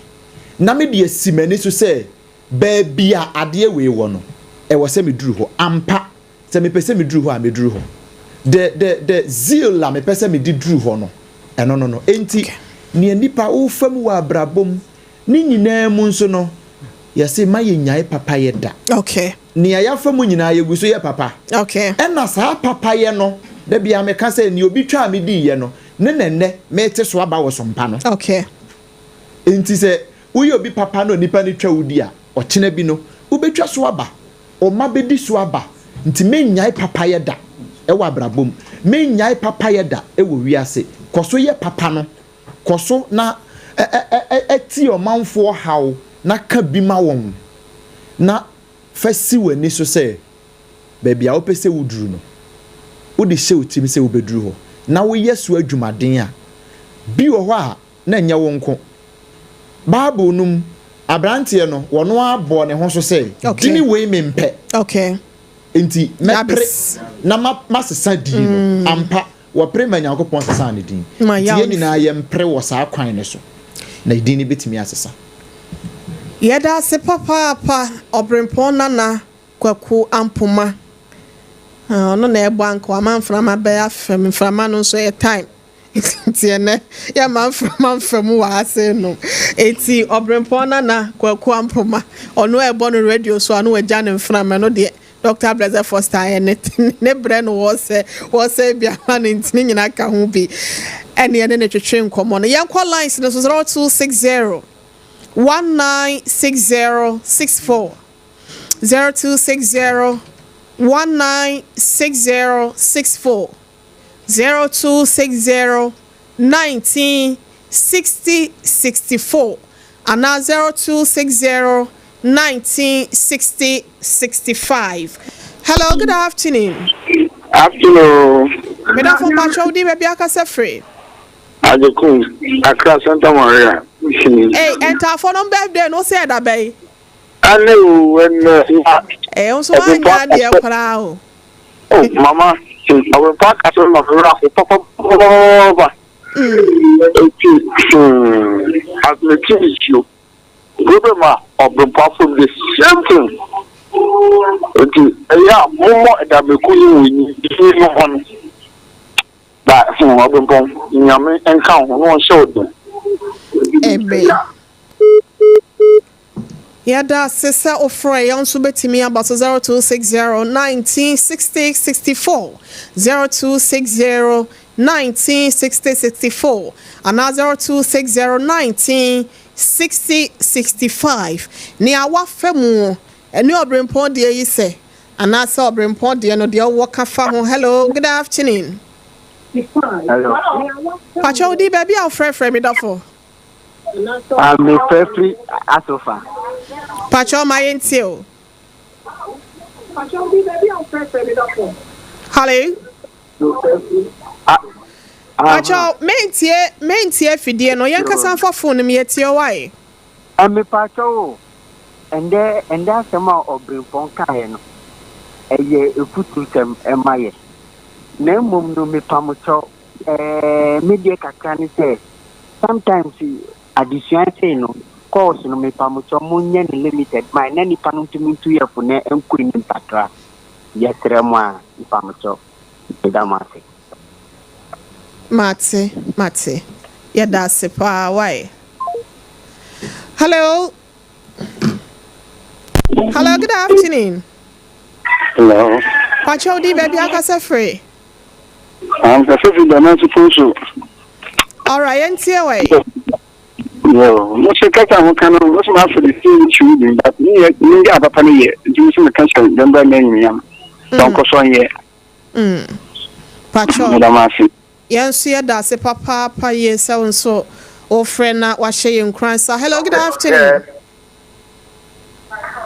na mede asi m'ani so sɛ baabi a adeɛ wei wɔ no, ɛwɔ sɛ meduru hɔ. Ampa, Sɛ mepɛ sɛ meduru hɔ a, meduru hɔ. The, the, the zeal a mepɛ sɛ mede duru hɔ no, ɛno no no. Enti, nea nnipa wofa mu wɔ abrabɔ mu, ne nyinaa mu nso no, yɛse mma yɛnnyae papayɛ da. Okay. Nea yɛafa mu nyinaa, yɛgu so yɛ papa. Okay. Ɛna saa papayɛ no, da biara meka sɛ, nea obi twaa me diiɛ no, ne na nnɛ mete so aba wɔ so mpa no. Okay. Enti sɛ woyɛ obi papa na onipa no twa wo di a, ɔkyena bi no, wobɛtwa so aba. Wo mma bɛdi so aba. Nti mennyae papayɛ da wɔ abrabɔ mu. Mennyae papayɛ da wɔ wiase. Kɔ so yɛ papa no. Kɔ so na tie ɔmanfoɔ haw na ka bi ma wɔn. Na fa si w'ani so sɛ baabi a wopɛ sɛ woduru no, wode hyɛ wo tirim sɛ wobɛduru hɔ, na woyɛ so adwumaden a, bi wɔ hɔ a, na ɛnyɛ wo nko. Bible no mu, aberanteɛ no, ɔno ara bɔɔ ne ho so sɛ, Dini wei mempɛ, enti mɛpere na masesa din no. Mm. Ampa, wɔpere ma Nyankopɔn sesaa ne din. Nti yɛn nyinaa yɛmpere wɔ saa kwan no so, na din no bɛtumi asesa. Yɛda ase papaapa, Ɔberempɔn Nana Kwaku Ampoma. Ah, ɔno na ɛbɔ anka wama mframa bɛyɛ afam, mframa no nso ɛyɛ time. Nti ɛnɛ yɛma mframa mfa mu wɔ ha sei nom. Eti Ɔbrempɔn Nana Kwaku Ampoma, ɔno a ɛbɔ no radio so a na wagya ne mframa no deɛ Dr. Blessed Foster ayɛ ne ne brɛ no wɔsɛ wɔsɛ bi ama no nti ne nyinaa ka ho bi ɛne ɛne ne twetwe nkɔmmɔ no. Yɛnkɔ lines no so 0260 196064 0260 196064. 0260 19 60 64 anaa 0260 19 60 65. Hello, good afternoon. Afternoon. Medafo mpakyɛw din baabi akasa firi. Agyekum, Accra Santa Maria. Ei, Ntaafoɔ no birthday no wosɛ ɛda bɛn? Ɛnɛ o, ɛnɛ na. Ɛɛ, wo nso woanyɛ adeɛ koraa o. Oh, mama, ɔbɛmpa akasa ma me werɛ aho papapapapa. Eti, hmm, as me ti nsuo. Problem a ɔbɛmpa afom the same thing. Eti, ɛyɛ a mommɔ ɛdabeko yi wɔ nyi no ho no. Ba hmm ɔbempɔn, Nyame nka wo ho na ɔnhyɛ wo den. Amen. Yɛda ase sɛ wofrɛɛ yɛn nso bɛtumi aba so 0260 19 60 64 0260 19 60 64 anaa 0260 19 60 65. Nea wafa mu ɛne ɔberempɔn deɛ yi sɛ Anaasɛ ɔberempɔn deɛ no deɛ wowɔ ka fa ho. Hello, good afternoon. Hello. Pakyɛ wo din baabi a wofrɛfrɛ me dɔfo. Ah, me frɛ firi Asofa. Pakyɛ ma yɛntie o. Pakyɛ wo din baabi a wofrɛfrɛ me dɔfo. Hello. Pakyɛ mentie mentie afidie no yɛnkasa mfa phone no mu yɛtie o wae. Mepakyɛw o, ɛndɛ ɛndɛ asɛm a ɔbrempɔn kaeɛ no, ɛyɛ afutusɛm ma yɛ. Na mmom no mepamokyɛw, ɛɛ me deɛ kakra ne sɛ, sometimes adesua sei no, course no mepamokyɛw monyɛ no limited ma na nipa no ntumi ntu yɛ fo na ɛnkɔ anim kakra. Yɛsrɛ mo a, mepamokyɛw, meda mo ase. Mate, mate. Yɛda ase paa, wai. Hello. Hello, good afternoon. Hello. Pacho di baabi akasa firi. I'm kasa firi Damasi Poso. All right, yɛn tie wɔ yi. Yo, mo se kasa ho ka no, mo se ma afɔ de same issue bi, but me yɛ me yɛ apapa no yɛ, nti mo se me ka kyerɛ dɛm bɛ na nyinam. Dɔnkɔ so nyɛ. Pacho. Meda mo ase. Yɛn nso yɛda ase papaapa yie sɛ wo nso wofrɛ na wahyɛ yɛn nkuran saa. Hello, good afternoon.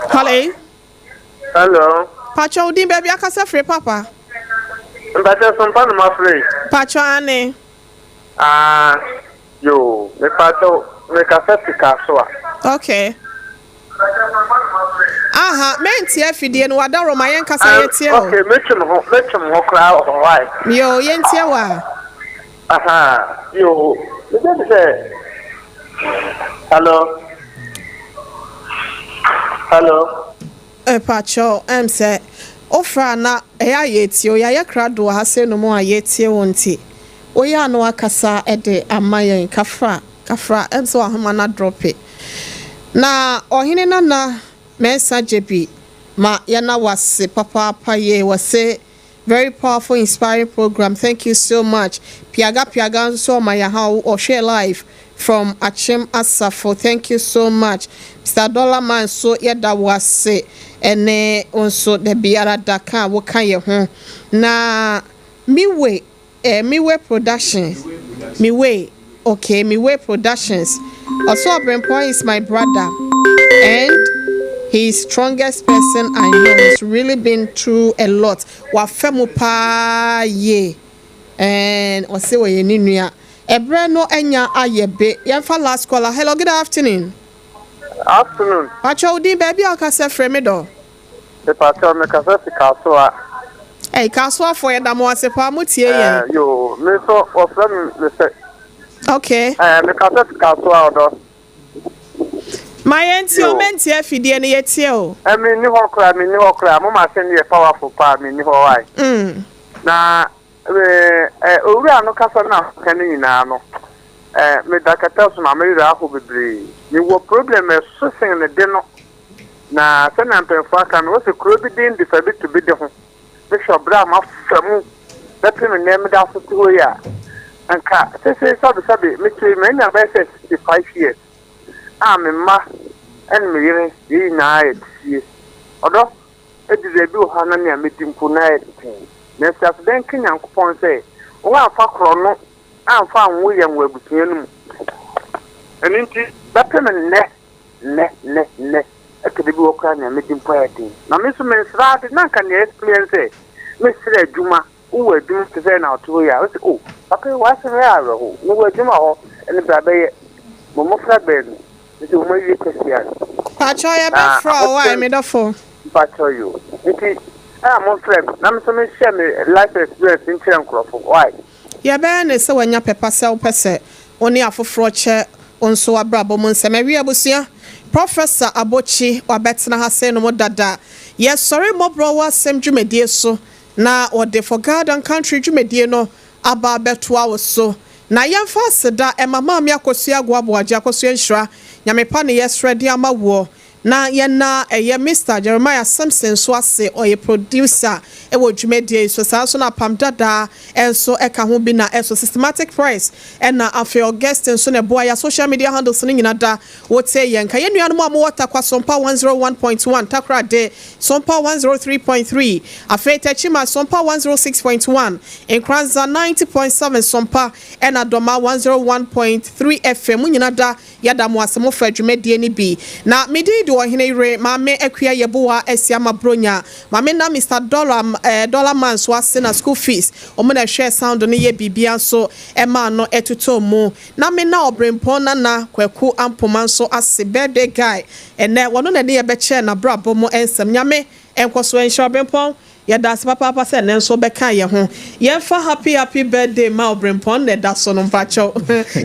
Hello. Hello. Pacho, wo din baabi akasa firi papa? Mpakyɛ sompa no mafrɛ. Pacho ane. Ah, yoo, mepakyɛw, mekasa fi Kasoa. Okay. Aha, mentie afidie no, wadaworo ma yɛnkasa yɛtie o. Okay, metwe me ho, metwe me ho koraa wɔ hɔ, why? Yoo, yɛntie wo a. Aha, yoo, megye di sɛ, hello, hello. Mepakyɛw, ɛm sɛ wofrɛ a na ɛyɛ a yɛtie wo, yɛayɛ krado wɔ ha sei nom a yɛtie wo nti, woyɛ a na wakasa de ama yɛn, kafra, kafra, ɛm sɛ w'ahoma no adrɔpe. Na Ɔhene Nana Mensah Gyebi ma yɛna w'ase papaapa yie, wɔse very powerful inspiring program thank you so much Piaga Piaga nso so ɔma yɛn ha ɔhwɛ live from Akyem Asafo thank you so much Mister Dollar Man nso yɛda wo ase ɛne wo nso da biara da ka a woka yɛ ho na Miwe eh Miwe Productions Miwe okay Miwe Productions ɔsɛ Ɔbrempɔn is my brother and he is strongest person I know he's really been through a lot wafa mu paa yie and ɔsɛ ɔyɛ ne nua ɛbrɛ no anya ayɛ be yɛmfa last caller hello good afternoon. Afternoon. Pakyɛ wo din baabi a wokasa firi me dɔ. Mepakyɛw mekasa fi Kasoa. Ei Kasoafoɔ yɛda mo ase paa mo tie yɛn. Eh yoo me nso wɔfrɛ me Mese. Okay. Eh mekasa fi Kasoa ɔdɔ. Ma yɛn tie o mentie afidie no yɛtie o. Eh menni hɔ koraa menni hɔ koraa mo machine no yɛ powerful paa menni hɔ why. Mm. Na eh eh owura no kasa no a ɔka no nyinaa no eh meda kɛtɛ so ma me werɛ aho bebree mewɔ problem ɛso sen ne de no. Na sɛnea mpanyimfo aka no, wose kuro bi din de fa bi to bi de ho. Mehwɛ ɔbrɛ a mafa mu bɛpem nnɛ meda so te hɔ yi a, anka seesei sɛbesɛbe mete yi manya bɛyɛ sɛ 65 years a me mma ne me yere yɛn nyinaa yɛte fie. Ɔdɔ, edu baabi wɔ hɔ a na nea medi mpo na ayɛ den. Nanso aseda nka Nyankopɔn sɛ wamfa korɔno amfa anwo yɛn wɔ abusua no mu. Ɛno nti bɛpem nnɛ Nnɛ, nnɛ, nnɛ, ɛtɔ da bi wɔ koraa nea medi mpo ayɛ den. Na me nso mensrɛ ade, na anka nea ɛsɛ meyɛ ne sɛ mesrɛ adwuma. wowɔ adwuma te sɛ na ɔte hɔ yi a, wose oh, papa yi w'asɛm yɛ awerɛhow. Mewɔ adwuma hɔ, ɛne bra bɛyɛ. Mo mmofra baanu, nti wɔn awie tertiary. Pakyɛw Na yɛbɛfrɛ wo wai ahokyere me dɔfo. mpakyɛw yi o. Nti ɛna momfrɛ me na me nso me share me life experience nkyerɛ nkorɔfo wai. Yɛbɛyɛ no sɛ wanya pɛ pa sɛ wopɛ sɛ wo ne afoforɔ kyɛ wo nso w'abrabɔ mu nsɛm. Awie abusua, Professor Abokyi wabɛtena ha sei nom dada. Yɛsɔre mmɔborɔ wo asɛm dwumadie so na wɔde For God and Country dwumadie no aba abɛtoa wo so. Na yɛmfa aseda ɛma Maame Akosua Agoaboagye Akosua Nhyira Nyame pa ne yɛsrɛ de ama woɔ. Na yɛna ɛyɛ Mister Jeremiah Simpson nso ase, ɔyɛ producer wɔ dwumadie yi so. Saa nso na Apam Dadaa nso ka ho bi na ɛso Systematic Press ɛna afei Augustine nso na ɛboa yɛ social media handles no nyina da wotie yɛn nka. Yɛn nuanom a mowɔ Tarkwa Sompa 101.1, Takoradi Sompa 103.3, afei Techiman Sompa 106.1, Nkoranza 90.7 Sompa ɛna Dɔma 101.3 FM mo nyina da Yɛda mo ase mo fa dwumadie no bi. Na me din de Ɔhene Yere Maame Akua Yeboah Asiamah Bronya. Maame na Mister Dollar eh Dollar Man nso ase na school fees ɔmo na ɛhwɛɛ sound no yɛ biribia nso ɛmaa no ɛtotɔɔ mu. Na me na Ɔbrempɔn Nana Kwaku Ampoma nso ase birthday guy ɛnɛ wɔno na ɛne yɛbɛkyɛɛ nabrabɔ mu nsɛm. Nyame nkɔso nhyira Ɔbrempɔn Yɛda ase papaapa sɛ nnɛ nso wobɛkaa yɛn ho. Yɛmfa happy happy birthday mma wo Brempɔn na ɛda so no mpakyɛw.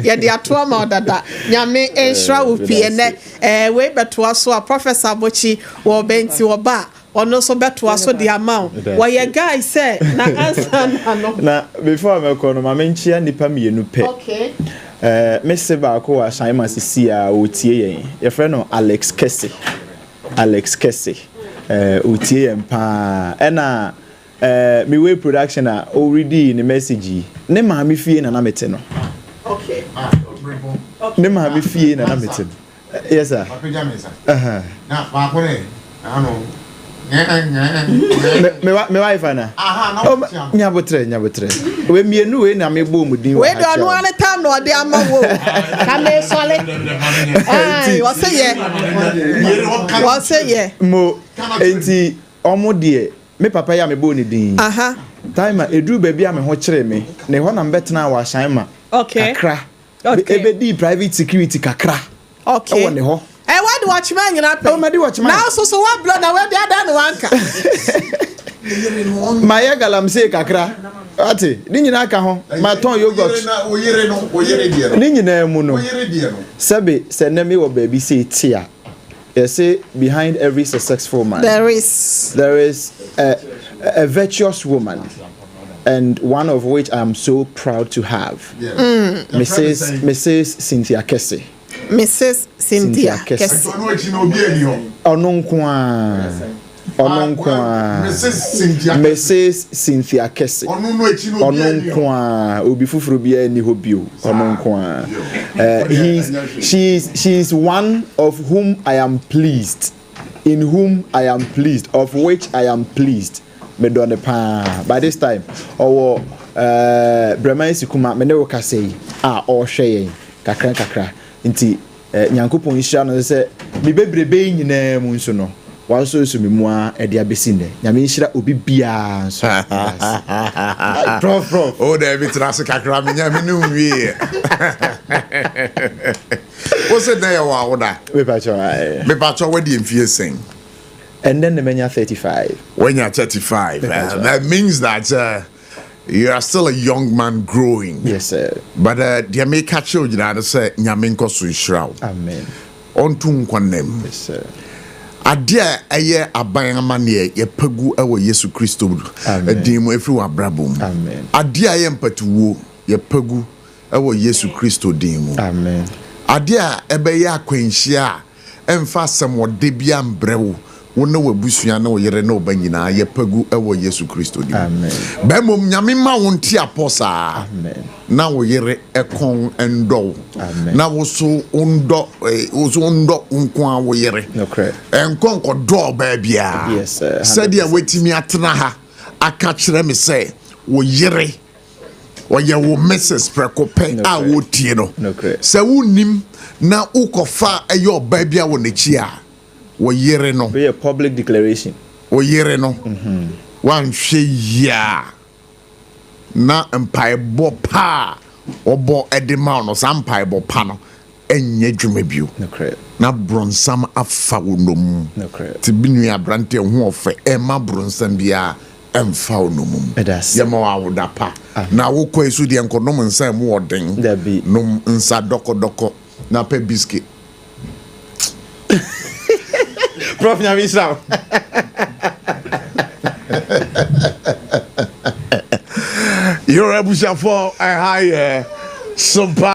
Yɛde ato ama wo dada. Nyame nhyira wo pii. Ɛnnɛ eh, wei bɛtoa so a Professor Abokyi wɔ bɛ nti ɔba a ɔno nso bɛtoa so de ama wo. Wɔyɛ guy sɛ na ansa na no. Na before mɛkɔ no ma menkyea nnipa mmienu pɛ. Okay. Eh, me se baako wɔ Ahyɛnma sisi a ɔretie yɛn. Yɛfrɛ no Alex Kese. Alex Kese eh, otie yɛn paa. Ɛna eh, me way production a ɔredii ne message yi, ne maame fie na na mete no. Okay. Ne maame fie na na mete no. Yes sir. Uh-huh. Na baako ne ano. Me me wife ana. Oh, nyabotrɛ nyabotrɛ. We mmienu wei na mebɔ mu din wɔ Wei ha de ɔno kyerɛ ara ne tam na ɔde ama wo. Ka me sɔle. Ai, wɔse yɛ. Wɔse yɛ. Mo enti ɔmo deɛ me papa yi a mebɔɔ ne din yi. Aha. Time a eduru baabi a me ho kyere me, ne hɔ na mebɛtenaa wɔ Ahyɛnma Okay. kakra. Okay. Ebedii private security kakra. Okay. Ɛwɔ ne hɔ. Ɛ wadi watchman nyina pɛ. Oh, madi watchman. Na nso so wa blɔ na wadi adan ne wanka. Mayɛ galamsey kakra. Ate, ne nyinaa ka ho. Matɔn yogurt. Ne nyinaa mu no, sɛbe sɛ nnɛ mewɔ baabi sei te a, yɛse behind every successful man, there is, there is a, a virtuous woman. And one of which I am so proud to have. Mm. Mrs. Mrs. Cynthia Kese. Mrs. Cynthia Kese. Ɔno nko ara. Ɔno nko ara. Mrs. Cynthia Kese. Ɔno nko ara. Obi foforɔ biara nni hɔ bio. Ɔno nko ara. Eh, he's, she is, she is one of whom I am pleased. In whom I am pleased. Of which I am pleased. Medɔ no paa. By this time, ɔwɔ eh, Brɛman Sikuma, me ne wo kasa yi a ɔrehwɛ yɛn kakra nkakra. Nti eh, Nyankopɔn nhyira no sɛ me bebrebe yi nyinaa mu nso no, wasosɔ me mu ara de abɛsi nnɛ. Nyame nhyira obi biara nso. Meda ase. Ai, Prof, prof. O daabi tena ase kakra menya me ne wo nwieɛ. Wo se dɛn yɛ wɔ awoda? Mepakyɛw, ae. Mepakyɛw wadi mfie sɛn? Ɛnnɛ na manya 35. Wanya 35. That means that uh, you are still a young man growing. Yes, sir. But uh, deɛ meka kyerɛ wo nyinaa ne sɛ Nyame nkɔ so nhyira wo. Amen. Ɔnto nkwa nnam. Yes, sir. Adeɛ a ɛyɛ aban amanneɛ yɛpa gu wɔ Yesu Kristo din mu ɛfiri w'abrabɔ mu. Amen. Adeɛ a ɛyɛ mpatuwuo yɛpa gu wɔ Yesu Kristo din mu. Amen. Adeɛ a ɛbɛyɛ akwanhyia a Ɛmfa asɛmɔdɛ biara mbrɛ wo, wo ne w'abusua ne wo yere ne wo ba nyinaa, yɛ pɛ gu wɔ Yesu Kristo din mu. Bɛ mmom Nyame mma wo nte apɔ saa, na wo yere kɔn ndɔ wo, na wo so wo ndɔ, wo so wo ndɔ wo nko ara wo yere. Ɛnkɔ nkɔdɔ ɔbaa biara. Sɛdeɛ woatumi atena ha aka kyerɛ me sɛ wo yere ɔyɛ wo Mrs. prɛko pɛ a wotie no. Sɛ wonnim na wokɔfa ɛyɛ ɔbaa bi a wɔ n'akyi a, wo yere no. Wei yɛ public declaration. Wo yere no, mm-hmm. wanhwɛ yie a, Na mpaebɔ pa a wɔbɔ de ma wo no, saa mpaebɔ pa no nyɛ adwuma bio. Na bronsam afa wo nnommum. Nti me nua aberanteɛ, wo ho ɔfɛ, mma bronsam biara mfa wo nnommum. Yɛma wo awoda pa. Na wokɔ yi so deɛ nkɔnom nsa a ɛmu ɔden. Nom nsa dɔkɔdɔkɔ na pɛ biscuit. Prof Nyame nhyira wo. Yoro abusuafoɔ ɛha yɛ Sompa.